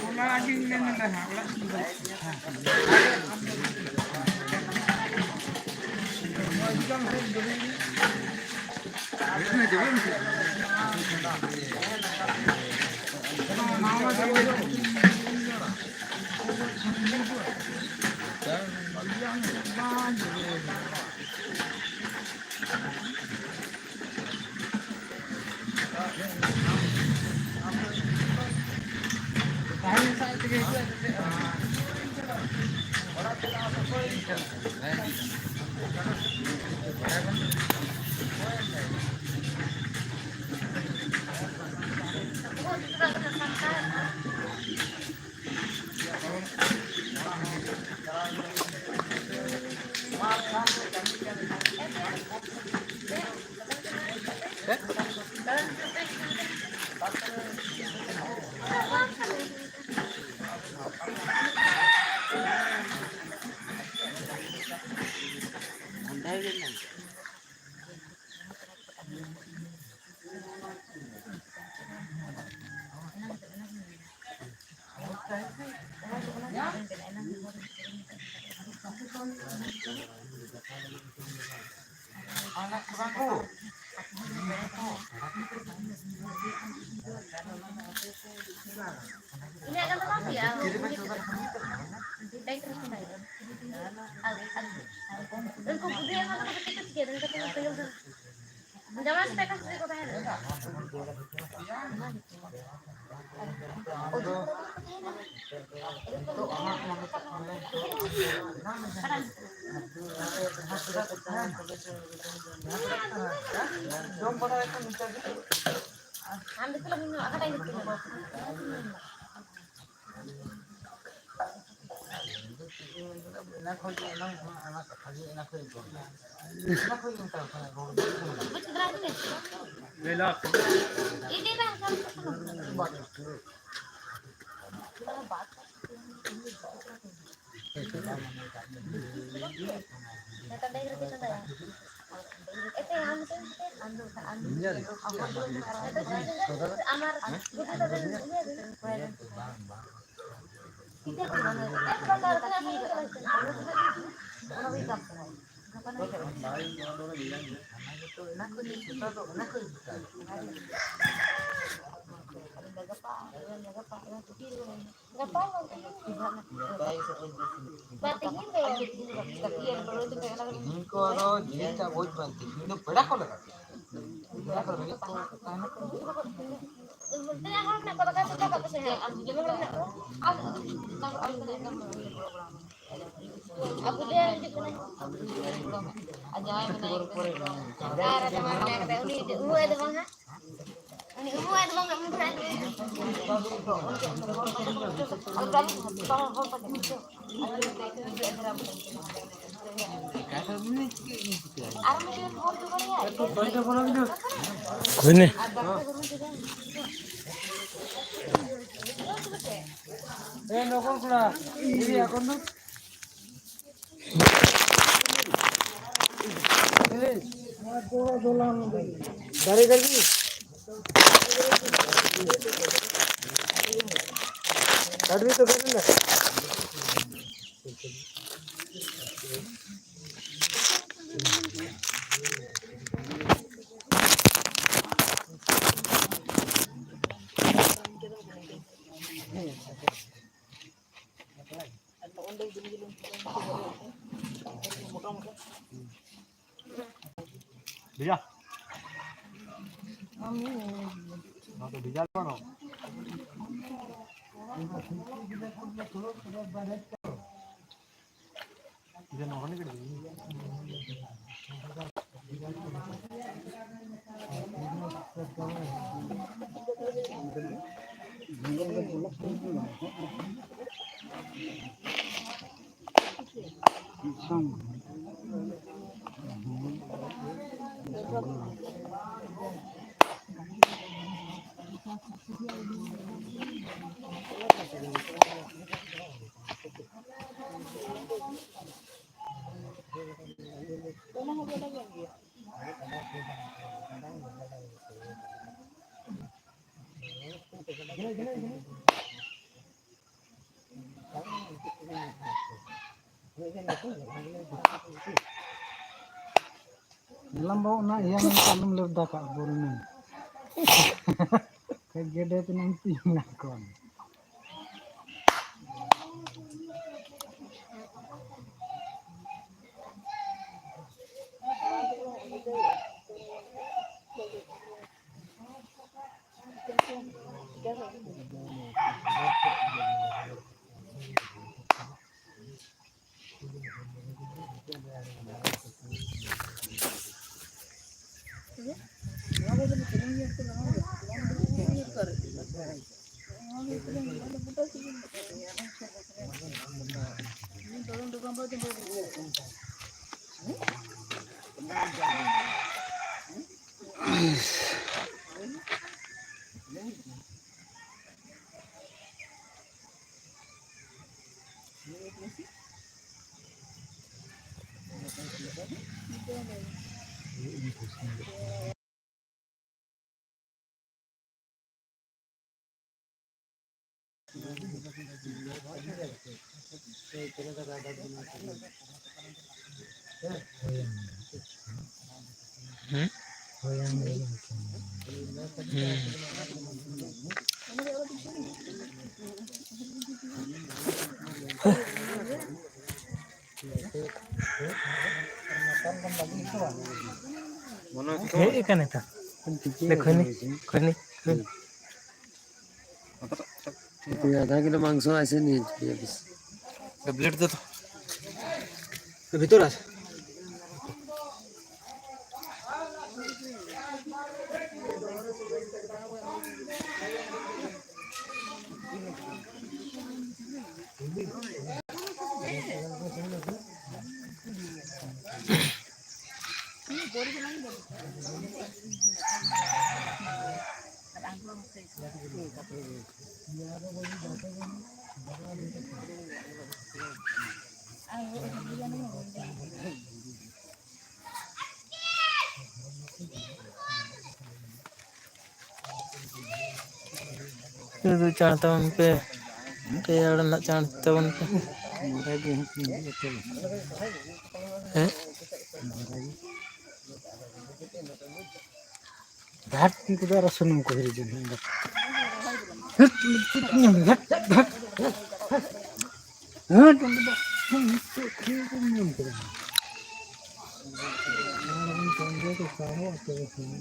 ᱚᱱᱟᱜᱤᱧ ᱢᱮᱱ ᱮᱫᱟ ᱦᱟᱸᱜ, ᱚᱲᱟᱜ ᱥᱮᱫ ᱫᱚ᱾ ᱚᱱᱟ ᱠᱷᱚᱱ ᱜᱮ ᱮᱱᱟᱝ ᱚᱱᱟ, ᱚᱱᱟ ᱠᱟᱛᱷᱟ ᱜᱮ ᱚᱱᱟ ᱠᱷᱚᱱ ᱜᱮ ᱨᱚᱲ ᱮᱫᱟ᱾ ᱚᱱᱟ ᱠᱷᱚᱱ ᱜᱮ ᱢᱮᱛᱟᱣ ᱠᱟᱱᱟ, ᱨᱚᱲ ᱫᱚ᱾ ᱜᱟᱯᱟ ᱜᱮ ᱥᱮ ᱵᱟᱝ? ᱛᱮᱦᱮᱧ ᱫᱚ᱾ ᱛᱮᱦᱮᱧ ᱠᱚ ᱟᱫᱚ ᱡᱤᱞ ᱴᱟᱜ ᱵᱩᱡᱽ ᱵᱟᱝ, ᱛᱮᱦᱮᱧ ᱫᱚ ᱯᱮᱲᱟ ᱠᱚ ᱞᱟᱜᱟᱜ ᱠᱟᱱᱟ᱾ ᱯᱮᱲᱟ ᱠᱚ ᱞᱟᱹᱜᱤᱫ ᱠᱚ ᱛᱟᱦᱮᱱᱟ ᱠᱚ᱾ ᱛᱤᱱᱟᱹᱜ ᱦᱚᱲ ᱢᱮᱱᱟᱜ ᱠᱚᱣᱟ? ᱫᱟᱠᱟ ᱪᱚᱸᱫᱟ ᱠᱟᱜ ᱯᱮᱥᱮ ᱦᱟᱸᱜ᱾ ᱟᱨ ᱡᱩᱫᱤ ᱦᱚᱲ ᱢᱮᱱᱟᱜ ᱠᱚᱣᱟ, ᱟᱨ ᱟᱨ ᱟᱨ ᱟᱨ ᱟᱵᱚ ᱫᱚ ᱦᱤᱡᱩᱜ ᱠᱟᱱᱟᱭ᱾ ᱟᱨ ᱡᱟᱦᱟᱸᱭ ᱢᱮᱱᱟᱭ ᱠᱟᱱᱟ, ᱟᱨ ᱡᱟᱦᱟᱸᱭ ᱢᱮᱱᱟᱭ ᱠᱟᱱᱟ, ᱩᱱᱤ ᱩᱢᱩᱜ ᱟᱭ ᱫᱚ ᱵᱟᱝ ᱦᱟᱸᱜ? ᱩᱱᱤ ᱩᱢᱩᱜ ᱟᱭ ᱫᱚ ᱵᱟᱝ ᱦᱟᱸᱜ? ᱩᱱᱤ ᱫᱚ ᱦᱟᱸᱜ ᱟᱨ ᱢᱤᱫᱴᱮᱱ ᱦᱚᱲ ᱫᱚ ᱵᱟᱝ ᱦᱟᱸᱜ? ᱦᱩᱭᱱᱟ᱾ ᱮ ᱱᱚᱠᱚᱞ ᱠᱚᱲᱟ, ᱤᱫᱤ ᱟᱠᱚ ᱫᱚ᱾ ᱫᱟᱨᱮ ᱫᱟᱨᱮ᱾ ᱠᱟᱴᱵᱤ ᱛᱚ ᱫᱟᱨᱮ ᱨᱮ᱾ ᱵᱷᱮᱡᱟ᱾ ᱱᱚᱣᱟ ᱫᱚ ᱵᱷᱮᱡᱟ ᱵᱟᱹᱱᱩᱜ᱾ ᱧᱮᱞᱟᱢ ᱵᱟᱵᱩ, ᱚᱱᱟ ᱤᱭᱟᱹ ᱢᱮᱱᱛᱮ ᱟᱞᱚᱢ ᱞᱟᱹᱨᱫᱟ ᱠᱟᱜ ᱵᱚᱞ ᱢᱮ᱾ ᱠᱷᱟᱡ ᱜᱮᱰᱮ ᱛᱮᱱᱟᱜ ᱮᱢ ᱛᱤᱸᱜᱩ ᱞᱮᱱ ᱠᱷᱟᱱ᱾ ᱦᱩᱸ? ᱦᱩᱸ᱾ ᱦᱮᱡ ᱟᱠᱟᱱᱟ ᱛᱚ᱾ ᱫᱮᱠᱷᱚ ᱱᱤ, ᱠᱷᱚᱱᱤ, ᱠᱷᱚᱱᱤ᱾ ᱟᱫᱷᱟ ᱠᱤᱞᱳ ᱢᱟᱝᱥᱚ ᱟᱭᱥᱮ ᱱᱤᱭᱮ ᱪᱤᱠᱟᱹᱭᱟ ᱵᱮᱥ? ᱵᱞᱮᱰ ᱫᱮ ᱛᱚ᱾ ᱵᱷᱤᱛᱚᱨ ᱟᱪᱷᱮ᱾ ᱥᱩᱫᱷᱩ ᱪᱟᱬ ᱛᱟᱵᱚᱱ ᱯᱮ, ᱯᱮ ᱦᱚᱲ ᱨᱮᱱᱟᱜ ᱪᱟᱬ ᱛᱟᱵᱚᱱ ᱯᱮ᱾ ᱦᱮᱸ? ᱫᱷᱟᱴ, ᱩᱱᱠᱩ ᱫᱚ ᱟᱨᱚ ᱥᱩᱱᱩᱢ ᱠᱚ ᱦᱤᱨᱤᱡ ᱡᱚᱝ ᱦᱟᱸᱜ᱾ ᱦᱟᱹᱴ, ᱦᱟᱹᱴ, ᱦᱟᱹᱴ, ᱦᱟᱹᱴ, ᱦᱟᱹᱴ, ᱦᱟᱹᱴ, ᱚᱸᱰᱮ ᱫᱚ ᱱᱤᱛᱚᱜ ᱠᱷᱮᱞ ᱠᱚᱢ ᱧᱟᱢ ᱠᱮᱫᱟ᱾ ᱟᱨ ᱩᱱᱤ ᱥᱚᱧᱡᱚᱭ ᱫᱚ ᱥᱟᱦᱚ ᱟᱛᱮ ᱫᱚ ᱥᱟᱦᱚ᱾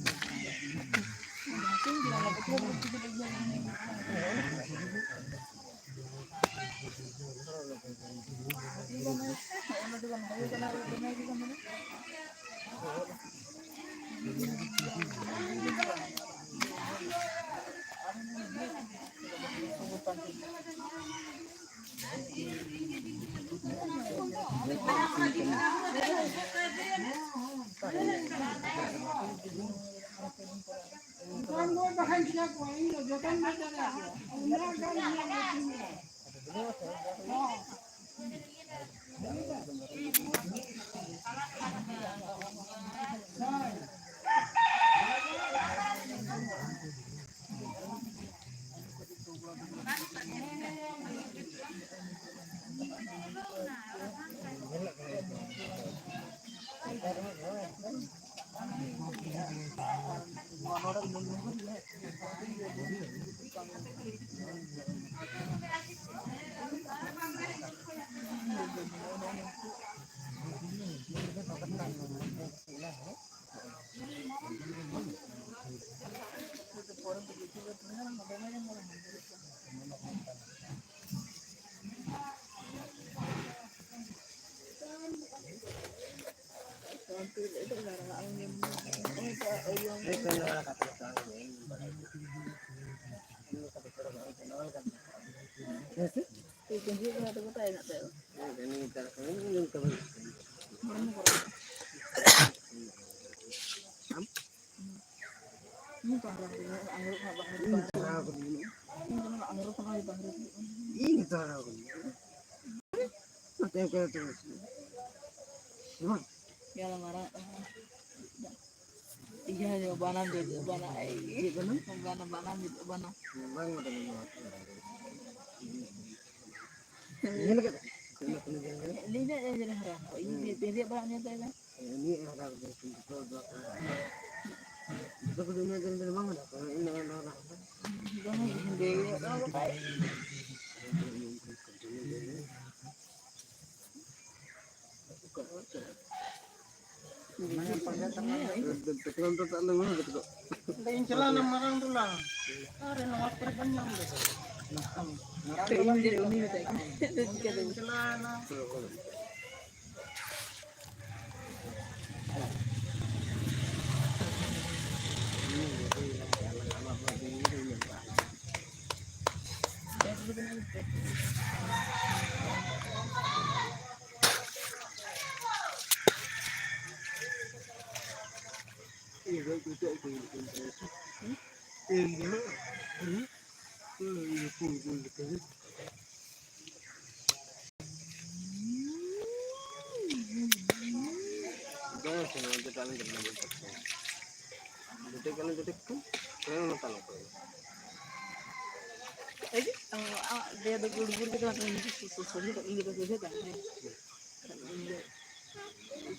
ᱤᱧ ᱛᱚ ᱦᱟᱨᱟ ᱠᱟᱹᱫᱤᱧᱟ᱾ ᱤᱧ ᱛᱚ ᱦᱟᱨᱟ ᱠᱟᱹᱫᱤᱧᱟ᱾ ᱤᱧ ᱛᱚ ᱦᱟᱨᱟ ᱠᱟᱹᱫᱤᱧᱟ᱾ ᱱᱚᱛᱮ ᱚᱠᱚᱭ ᱟᱛᱳ ᱨᱮ? ᱵᱟᱝ? ᱤᱭᱟᱹ ᱫᱚ ᱢᱟᱨᱟᱝ ᱤᱭᱟᱹ ᱦᱩᱭᱩᱜᱼᱟ, ᱵᱟᱱᱟᱢ ᱡᱩᱛᱩᱜᱼᱟ, ᱵᱟᱱᱟᱢ᱾ ᱪᱮᱫ ᱵᱟᱱᱟᱢ? ᱵᱟᱱᱟᱢ, ᱵᱟᱱᱟᱢ ᱡᱩᱛᱩᱜᱼᱟ, ᱵᱟᱱᱟᱢ᱾ ᱵᱟᱝ ᱵᱟᱰᱟᱭᱟ ᱱᱚᱣᱟ ᱠᱚ᱾ ᱧᱮᱞ ᱠᱟᱫᱟ? ᱞᱟᱹᱭ ᱢᱮ, ᱧᱮᱞ ᱦᱟᱨᱟ ᱠᱚ᱾ ᱤᱧ ᱫᱚ ᱵᱮᱨᱮᱫ ᱵᱟᱲᱟ ᱧᱮᱞ ᱛᱟᱭ ᱢᱮ᱾ ᱩᱱᱤ ᱦᱟᱨᱟ ᱠᱟᱫᱟ, ᱡᱚᱛᱚ ᱠᱚ ᱡᱚᱛᱚ ᱠᱚ ᱫᱚ ᱤᱧᱟᱹᱜ ᱡᱚᱱᱢ ᱨᱮ ᱵᱟᱝ ᱦᱟᱨᱟ ᱠᱟᱱᱟ, ᱤᱧ ᱫᱚ ᱦᱟᱨᱟ ᱠᱟᱱᱟ᱾ ᱫᱚᱢᱮ ᱜᱮ ᱦᱮᱸᱫᱮ ᱜᱮᱭᱟ, ᱚᱱᱟ ᱵᱟᱠᱷᱟᱡ᱾ ᱤᱧ ᱪᱟᱞᱟᱣᱱᱟ ᱢᱟᱨᱟᱝ ᱴᱚᱞᱟ᱾ ᱟᱨᱮ, ᱱᱚᱣᱟ ᱠᱚᱨᱮ ᱵᱟᱹᱧ ᱧᱟᱢ ᱞᱮᱫᱟ᱾ ᱢᱟᱨᱟᱝ ᱴᱚᱞᱟ ᱵᱟᱹᱧ ᱧᱟᱢ ᱞᱮᱫᱟ᱾ ᱤᱧ ᱪᱟᱞᱟᱣᱱᱟ᱾ ᱡᱚᱴᱮᱫ ᱠᱟᱱᱟ, ᱡᱚᱴᱮᱫ ᱠᱟᱱᱟ᱾ ᱦᱮᱸ, ᱚᱱᱟ ᱛᱟᱞᱟ ᱠᱚᱨᱮ᱾ ᱮᱭ ᱡᱮ, ᱟᱢᱟᱜ ᱫᱮᱭᱟ ᱫᱚ ᱜᱩᱲ ᱜᱩᱲ ᱜᱮ ᱛᱟᱢᱟ, ᱤᱧ ᱫᱚ ᱥᱩᱥᱩ ᱥᱩᱥᱩ ᱫᱚ, ᱤᱧ ᱫᱚ ᱥᱩᱥᱩ ᱫᱚ᱾ ᱤᱧ ᱫᱚ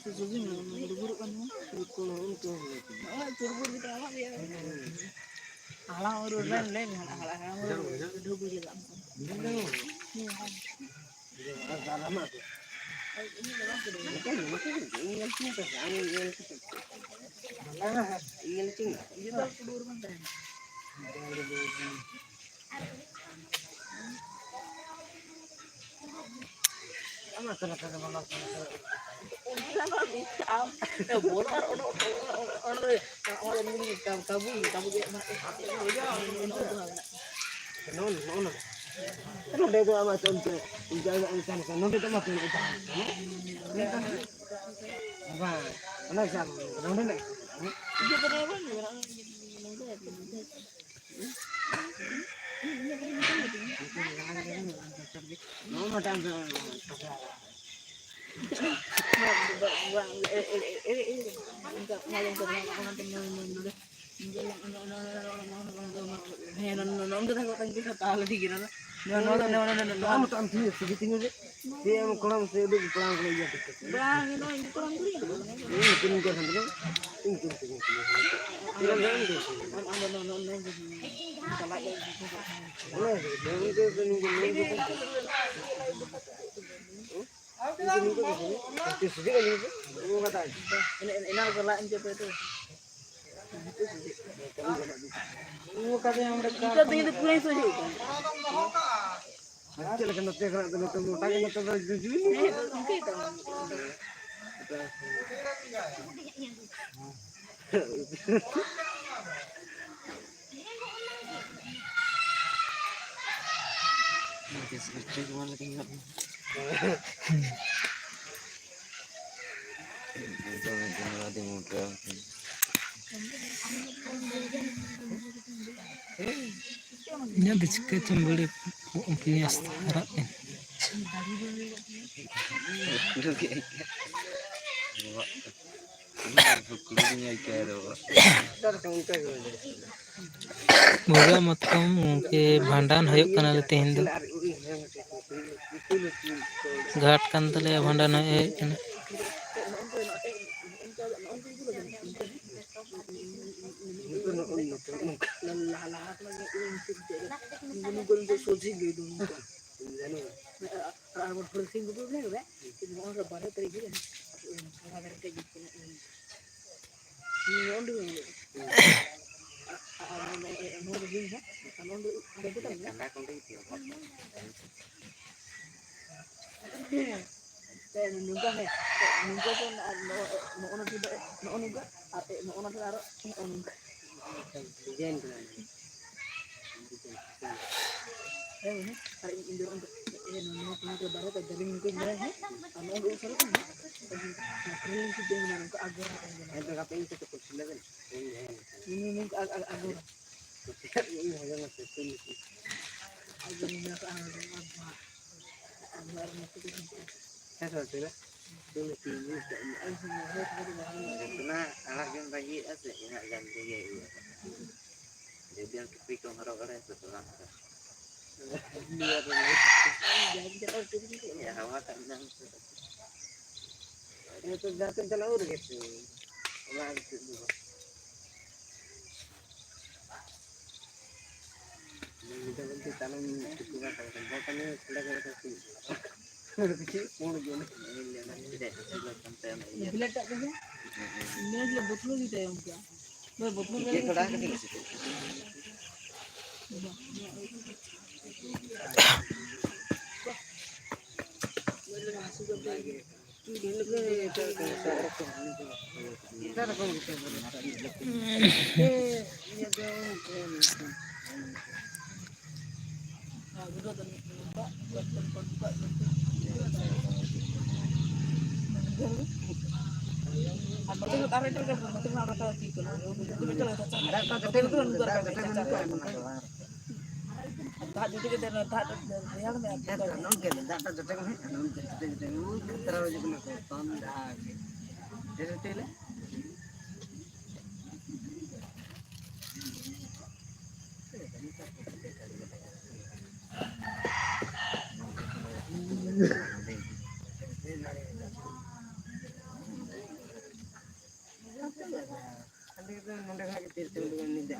ᱥᱩᱥᱩ ᱜᱮ ᱢᱮᱱᱟᱢᱟ, ᱜᱩᱲ ᱜᱩᱲ ᱠᱟᱱ ᱛᱟᱢᱟ᱾ ᱱᱚᱜᱼᱚᱭ ᱪᱩᱲ ᱜᱩᱲ ᱜᱮ ᱛᱟᱢᱟ, ᱟᱢᱟᱜ ᱫᱮᱭᱟ ᱫᱚ᱾ ᱦᱟᱲᱟᱢ ᱩᱨᱩᱢ ᱨᱮᱱ ᱞᱟᱹᱭ ᱢᱮ, ᱦᱟᱲᱟᱢ, ᱦᱟᱲᱟᱢ ᱩᱨᱩᱢ ᱨᱮᱱ ᱰᱷᱩᱵᱩ ᱜᱮ ᱛᱟᱢᱟ᱾ ᱦᱮᱸ, ᱦᱮᱸ᱾ ᱵᱚᱞ ᱟᱨ ᱚᱱᱟ, ᱚᱱᱟ, ᱚᱱᱟ, ᱚᱱᱟ, ᱠᱟᱵᱩ, ᱠᱟᱵᱩ ᱜᱮ ᱱᱚᱜᱼᱚ ᱱᱚᱣᱟ᱾ ᱱᱚᱰᱮ ᱫᱚ ᱟᱢᱟᱜ ᱪᱮᱫ ᱮᱢ ᱪᱮᱫ? ᱤᱧ ᱡᱟᱦᱟᱸ ᱤᱧ ᱛᱟᱦᱮᱱ ᱠᱟᱱᱟ, ᱱᱚᱰᱮ ᱫᱚ ᱟᱢᱟᱜ ᱪᱮᱫ ᱮᱢ ᱪᱮᱫ? ᱵᱟᱝ, ᱚᱱᱟ ᱡᱟᱦᱟᱸ ᱱᱚᱰᱮ ᱱᱟᱜ ᱤᱭᱟᱹ ᱠᱚᱫᱚ ᱵᱟᱝ ᱧᱮᱞᱚᱜᱼᱟ᱾ ᱦᱮᱸ, ᱱᱚ-, ᱱᱚ-, ᱱᱚ-, ᱱᱚᱰᱮ ᱫᱷᱟᱹᱵᱤᱡ ᱠᱟᱛᱮ ᱜᱮ ᱛᱟᱦᱚᱞᱮ ᱴᱷᱤᱠ ᱜᱮᱭᱟ᱾ ᱱᱚᱣᱟ, ᱱᱚᱣᱟ ᱫᱚ, ᱱᱚᱣᱟ, ᱱᱚᱣᱟ, ᱱᱚᱣᱟ, ᱱᱚᱣᱟ᱾ ᱟᱢ ᱛᱚ ᱟᱢ ᱴᱷᱤᱠ ᱜᱮᱭᱟ, ᱥᱤᱜᱤ ᱛᱤᱸᱜᱩ ᱨᱮ᱾ ᱪᱮᱫ ᱮᱢ ᱠᱚᱲᱟᱢ ᱥᱮ ᱩᱰᱩᱠ ᱠᱚᱲᱟᱢ ᱠᱚ ᱤᱭᱟᱹ ᱠᱟᱛᱮ᱾ ᱵᱟᱝ, ᱱᱚᱣᱟ ᱤᱧ ᱫᱚ ᱠᱚᱲᱟᱢ ᱠᱩᱲᱤ ᱠᱟᱱᱟ᱾ ᱤᱧ ᱧᱩᱛᱩᱢ ᱤᱧ ᱠᱚ ᱥᱟᱱᱛᱟᱲ᱾ ᱤᱧ ᱧᱩᱛᱩᱢ ᱛᱮᱜᱮ ᱠᱩᱞᱤ ᱠᱟᱱᱟ᱾ ᱤᱧ ᱨᱮᱱ ᱫᱚ ᱤᱧ ᱫᱚ ᱥᱟᱱᱛᱟᱲ᱾ ᱟᱢ, ᱟᱢ ᱫᱚ ᱱᱚ-, ᱱᱚ-, ᱱᱚ-, ᱱᱚ-, ᱪᱟᱞᱟᱜ ᱜᱮ᱾ ᱚᱱᱟ ᱜᱮ, ᱱᱚᱣᱟ ᱫᱚ ᱱᱚᱣᱟ ᱫᱚ ᱱᱚᱣᱟ ᱫᱚ ᱱᱚᱣᱟ ᱫᱚ ᱱᱚᱣᱟ ᱫᱚ ᱮᱱ-, ᱮᱱ-, ᱮᱱᱟᱝ ᱨᱮᱠᱚ ᱞᱟᱜ ᱤᱧ ᱪᱟᱯᱮ ᱛᱚ᱾ ᱱᱤᱛᱚᱜ ᱫᱚ ᱤᱧ ᱫᱚ ᱯᱩᱨᱟᱹᱧ ᱥᱚᱡᱷᱮ ᱠᱟᱱᱟ᱾ ᱟᱨ ᱪᱮᱫ ᱞᱮᱠᱟ ᱱᱚᱛᱮ ᱠᱷᱚᱱᱟᱜ ᱫᱚ ᱱᱚᱛᱮ ᱢᱚᱴᱟ ᱜᱮ ᱱᱚᱛᱮ ᱫᱚ ᱡᱩᱡᱩᱭ ᱢᱮ᱾ ᱦᱮᱸ, ᱤᱱᱠᱟᱹ ᱜᱮ ᱛᱟᱵᱚᱱ᱾ ᱤᱧᱟᱹᱜ ᱫᱚ ᱪᱤᱠᱟᱹ ᱪᱚᱝ ᱵᱟᱹᱲᱤᱡ ᱯᱤᱭᱟᱥ ᱦᱟᱨᱟᱜ ᱠᱟᱱᱟ᱾ ᱵᱷᱩᱜᱟᱹᱜ ᱢᱟᱛᱠᱚᱢ ᱜᱚᱢᱠᱮ ᱵᱷᱟᱸᱰᱟᱱ ᱦᱩᱭᱩᱜ ᱠᱟᱱᱟ ᱛᱮᱦᱮᱧ ᱫᱚ᱾ ᱜᱷᱟᱴ ᱠᱟᱱ ᱛᱟᱞᱮᱭᱟ, ᱵᱷᱟᱸᱰᱟᱱ ᱦᱩᱭᱩᱜ ᱠᱟᱱᱟ᱾ ᱱᱚᱝᱠᱟ ᱦᱮᱸ, ᱱᱚᱝᱠᱟ ᱠᱚ ᱱᱚᱜᱼᱚ ᱱᱚᱣᱟ ᱴᱷᱮᱱ ᱫᱚ ᱱᱚᱜᱼᱚ ᱱᱚᱝᱠᱟ, ᱟᱨ ᱱᱚᱜᱼᱚ ᱱᱚᱣᱟ ᱴᱷᱮᱱ ᱟᱨᱚ ᱱᱚᱜᱼᱚ ᱱᱚᱝᱠᱟ᱾ ᱰᱤᱡᱟᱭᱤᱱ ᱠᱟᱱᱟ᱾ ᱦᱮᱸ, ᱦᱮᱸ, ᱟᱨ ᱤᱧ ᱫᱚ ᱱᱚᱣᱟ ᱯᱚᱱᱚᱛ ᱨᱮ ᱵᱟᱨᱦᱮ ᱛᱮ ᱫᱟᱨᱮ ᱱᱚᱝᱠᱟᱧ ᱵᱮᱱᱟᱣᱟ, ᱦᱮᱸ, ᱟᱨ ᱱᱚᱜᱼᱚ ᱱᱚᱝᱠᱟ ᱩᱥᱟᱹᱨᱟ ᱠᱟᱱᱟ, ᱦᱮᱸ, ᱱᱚᱝᱠᱟ ᱯᱷᱨᱤᱞ ᱥᱤᱥᱴᱮᱢ ᱢᱮᱱᱟᱜᱼᱟ, ᱱᱚᱝᱠᱟ ᱟᱜᱚᱨ ᱞᱮᱠᱟᱧ ᱵᱮᱱᱟᱣᱟ᱾ ᱦᱮᱸ, ᱛᱚ ᱜᱟᱯᱮ ᱤᱧ ᱥᱟᱛᱮ ᱠᱚ ᱥᱤᱞᱟᱹ ᱵᱮᱱᱟ᱾ ᱤᱧ ᱦᱮᱸ, ᱱᱚᱝᱠᱟ ᱟᱜ-, ᱟᱜ-, ᱟᱜᱚᱨ᱾ ᱤᱧ ᱦᱚᱸ ᱦᱮᱸ, ᱥᱤᱞᱟᱹ ᱵᱮᱱᱟ᱾ ᱟᱜᱚᱨ ᱢᱮᱱᱟᱜᱼᱟ, ᱟᱜᱚᱨ᱾ ᱦᱮᱸ ᱥᱮ ᱵᱟᱝ? ᱡᱚᱛᱚᱱᱟᱜ ᱟᱲᱟᱜ ᱜᱮᱢ ᱵᱟᱹᱜᱤᱭᱮᱫᱼᱟ ᱥᱮ ᱤᱱᱟᱹᱜ ᱜᱟᱱ ᱛᱮᱜᱮ ᱦᱩᱭᱩᱜᱼᱟ᱾ ᱡᱩᱫᱤ ᱴᱩᱯᱤ ᱠᱚᱢ ᱦᱚᱨᱚᱜ ᱵᱟᱲᱟᱭᱟ ᱥᱮ ᱵᱟᱝ? ᱦᱟᱣᱟ ᱠᱟᱜ ᱢᱮ᱾ ᱱᱤᱛᱚᱜ ᱡᱟᱦᱟᱸ ᱛᱮᱢ ᱪᱟᱞᱟᱜ ᱩᱱ ᱨᱮᱜᱮ ᱥᱮ ᱚᱲᱟᱜ ᱨᱮ ᱪᱮᱫ ᱫᱚ ᱵᱟᱝ᱾ ᱱᱤᱛᱚᱜ ᱵᱚᱞᱛᱮ ᱛᱟᱭᱱᱚᱢ ᱛᱮᱠᱚ ᱵᱟᱝ ᱛᱟᱦᱮᱸ ᱠᱟᱱᱟ᱾ ᱵᱟᱠᱷᱟᱱ ᱱᱤᱭᱟᱹ ᱠᱚᱲᱟ ᱠᱚ ᱵᱟᱠᱚ ᱠᱩᱞᱤ ᱠᱟᱱᱟ᱾ ᱪᱮᱫ ᱯᱩᱸᱰ ᱜᱮ ᱚᱱᱟ ᱵᱤᱞᱮᱴ ᱴᱟᱜ ᱠᱚᱜᱮ? ᱵᱤᱞᱮᱴ ᱞᱮ ᱵᱚᱛᱞᱚ ᱜᱮ ᱛᱟᱭᱚᱢ ᱜᱮᱭᱟ᱾ ᱵᱟᱭ ᱵᱚᱛᱞᱚ ᱜᱮ ᱛᱷᱚᱲᱟ ᱠᱟᱹᱴᱤᱡ᱾ ᱫᱟᱜ ᱡᱚᱴᱮ ᱠᱟᱛᱮ ᱫᱟᱜ ᱨᱮᱭᱟᱲ ᱢᱮ᱾ ᱦᱮᱸ ᱛᱚ, ᱱᱚᱝᱠᱟ ᱜᱮ, ᱫᱟᱜ ᱴᱟᱜ ᱡᱚᱴᱮ ᱜᱮ ᱦᱩᱭᱩᱜ ᱠᱟᱱᱟ, ᱱᱚᱝᱠᱟ ᱡᱚᱴᱮ ᱡᱚᱴᱮ ᱜᱮ, ᱩᱭ ᱛᱟᱨᱟ ᱦᱤᱡᱩᱜ ᱠᱟᱱᱟ ᱠᱚ, ᱛᱚᱱ ᱡᱟᱦᱟᱸ ᱜᱮ᱾ ᱰᱷᱮᱨ ᱦᱚᱪᱚᱭ ᱞᱮ᱾ ᱱᱚᱰᱮ ᱠᱷᱚᱱᱟᱜ ᱜᱮ ᱛᱤᱨ ᱛᱮ ᱩᱰᱩᱠ ᱮᱱ ᱧᱤᱫᱟᱹ᱾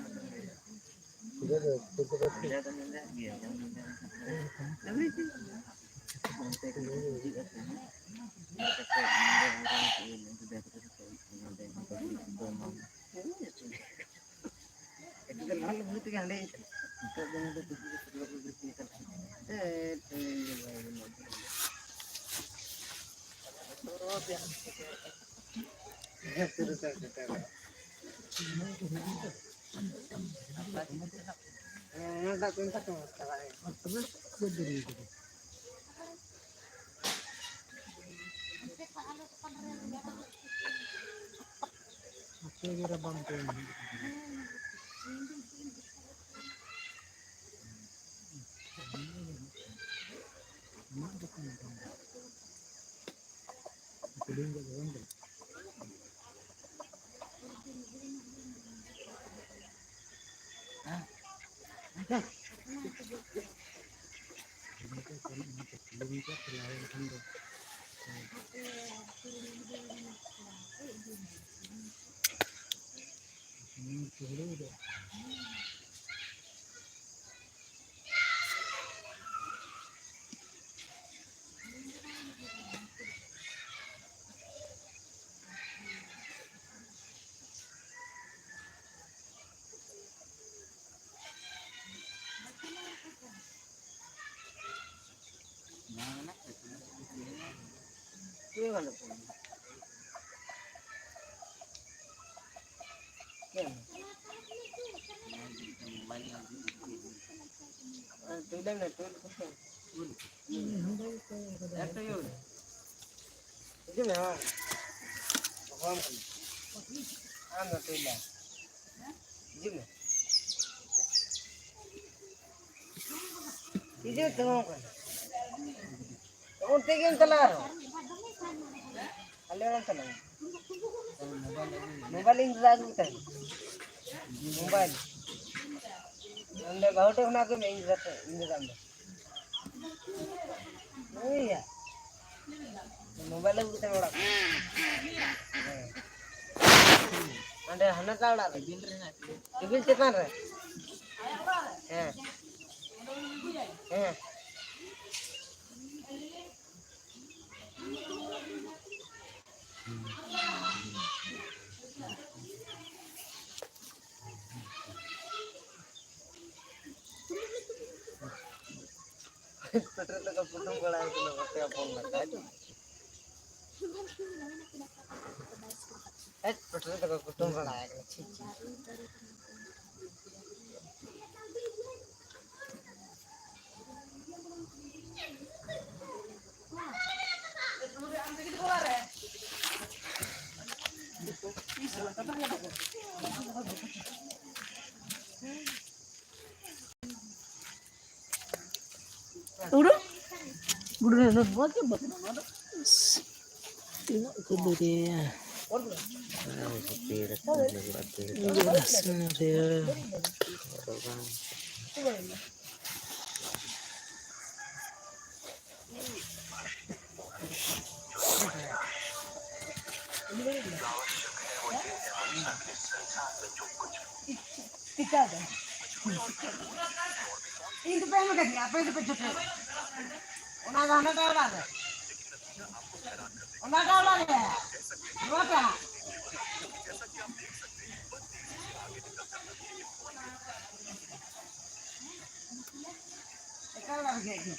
ᱦᱤᱡᱩᱜ ᱢᱮ, ᱦᱳᱭ᱾ ᱦᱚᱦᱚᱣᱟᱢ ᱠᱟᱱᱟ᱾ ᱟᱢ ᱫᱚ ᱛᱩᱭᱞᱟ᱾ ᱦᱤᱡᱩᱜ ᱢᱮ᱾ ᱦᱤᱡᱩᱜ ᱛᱮ ᱦᱚᱦᱚᱣᱟᱢ ᱠᱟᱱᱟ᱾ ᱚᱱᱛᱮ ᱜᱮᱢ ᱪᱟᱞᱟᱜᱼᱟ ᱟᱨᱦᱚᱸ᱾ ᱟᱞᱮ ᱚᱲᱟᱜ ᱮᱢ ᱪᱟᱞᱟᱜᱼᱟ᱾ ᱢᱳᱵᱟᱭᱤᱞ ᱤᱧ ᱫᱟᱫᱟ ᱟᱹᱜᱩ ᱠᱟᱜ ᱢᱳᱵᱟᱭᱤᱞ᱾ ᱚᱸᱰᱮ ᱵᱟᱹᱦᱩ ᱴᱷᱮᱱ ᱠᱷᱚᱱᱟᱜ ᱟᱹᱜᱩᱭ ᱢᱮ, ᱤᱧ ᱫᱟᱫᱟ ᱴᱷᱮᱱ, ᱤᱧ ᱫᱟᱫᱟ ᱟᱢ ᱫᱚ᱾ ᱳᱭ ᱭᱟ᱾ ᱢᱳᱵᱟᱭᱤᱞ ᱟᱹᱜᱩ ᱠᱟᱛᱮ ᱚᱲᱟᱜ ᱠᱷᱚᱱ᱾ ᱦᱮᱸ᱾ ᱚᱸᱰᱮ ᱦᱟᱱᱟᱴᱟᱜ ᱚᱲᱟᱜ ᱨᱮ᱾ ᱴᱮᱵᱤᱞ ᱪᱮᱛᱟᱱ ᱨᱮ᱾ ᱦᱮᱸ᱾ ᱦᱮᱸ᱾ ᱯᱮᱴᱨᱳᱞ ᱛᱮᱠᱚ ᱠᱩᱴᱩᱢ ᱵᱟᱲᱟᱭ ᱠᱟᱱᱟ ᱵᱟᱯᱮ ᱦᱚᱯᱚᱱ ᱞᱮᱠᱟ᱾ ᱦᱮᱡ, ᱯᱮᱴᱨᱳᱞ ᱛᱮᱠᱚ ᱠᱩᱴᱩᱢ ᱵᱟᱲᱟᱭ ᱠᱟᱱᱟ᱾ ᱪᱷᱤ, ᱪᱷᱤ᱾ ᱩᱰᱩᱠ᱾ ᱵᱩᱰᱷᱟᱹ ᱱᱚᱣᱟ ᱪᱮᱫ ᱵᱟᱠᱚ ᱱᱚᱣᱟ ᱫᱚ? ᱛᱤᱱᱟᱹᱜ ᱠᱚ ᱫᱩᱨᱮᱭᱟ? ᱟᱨ ᱦᱟᱯᱮ ᱨᱮ ᱠᱚ ᱧᱮᱞᱚᱜᱼᱟ, ᱛᱤᱱᱟᱹᱜ ᱡᱚᱲᱟ ᱥᱤᱢ ᱨᱮ᱾ ᱵᱟᱝ᱾ ᱤᱧ ᱫᱚᱯᱮ ᱮᱢ ᱠᱟᱫᱤᱧᱟ, ᱟᱯᱮ ᱫᱚᱯᱮ ᱡᱚᱴᱮᱫ᱾ ᱚᱱᱟ ᱫᱚ ᱦᱟᱱᱟᱴᱟᱜ ᱚᱲᱟᱜ ᱨᱮ᱾ ᱚᱱᱟᱴᱟᱜ ᱚᱲᱟᱜ ᱨᱮ᱾ ᱱᱚᱣᱟᱴᱟᱜ᱾ ᱮᱴᱟᱜ ᱚᱲᱟᱜ ᱨᱮ ᱜᱮᱫ ᱜᱮ᱾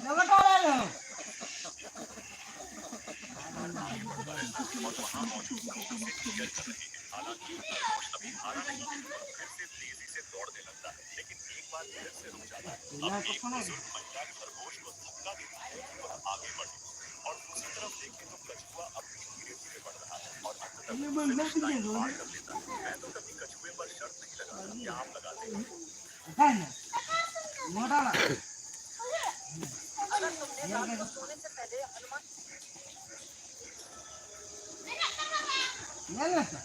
ᱱᱚᱣᱟᱴᱟᱜ ᱚᱲᱟᱜ ᱨᱮ᱾ ᱧᱮᱞ ᱢᱮ ᱥᱮ᱾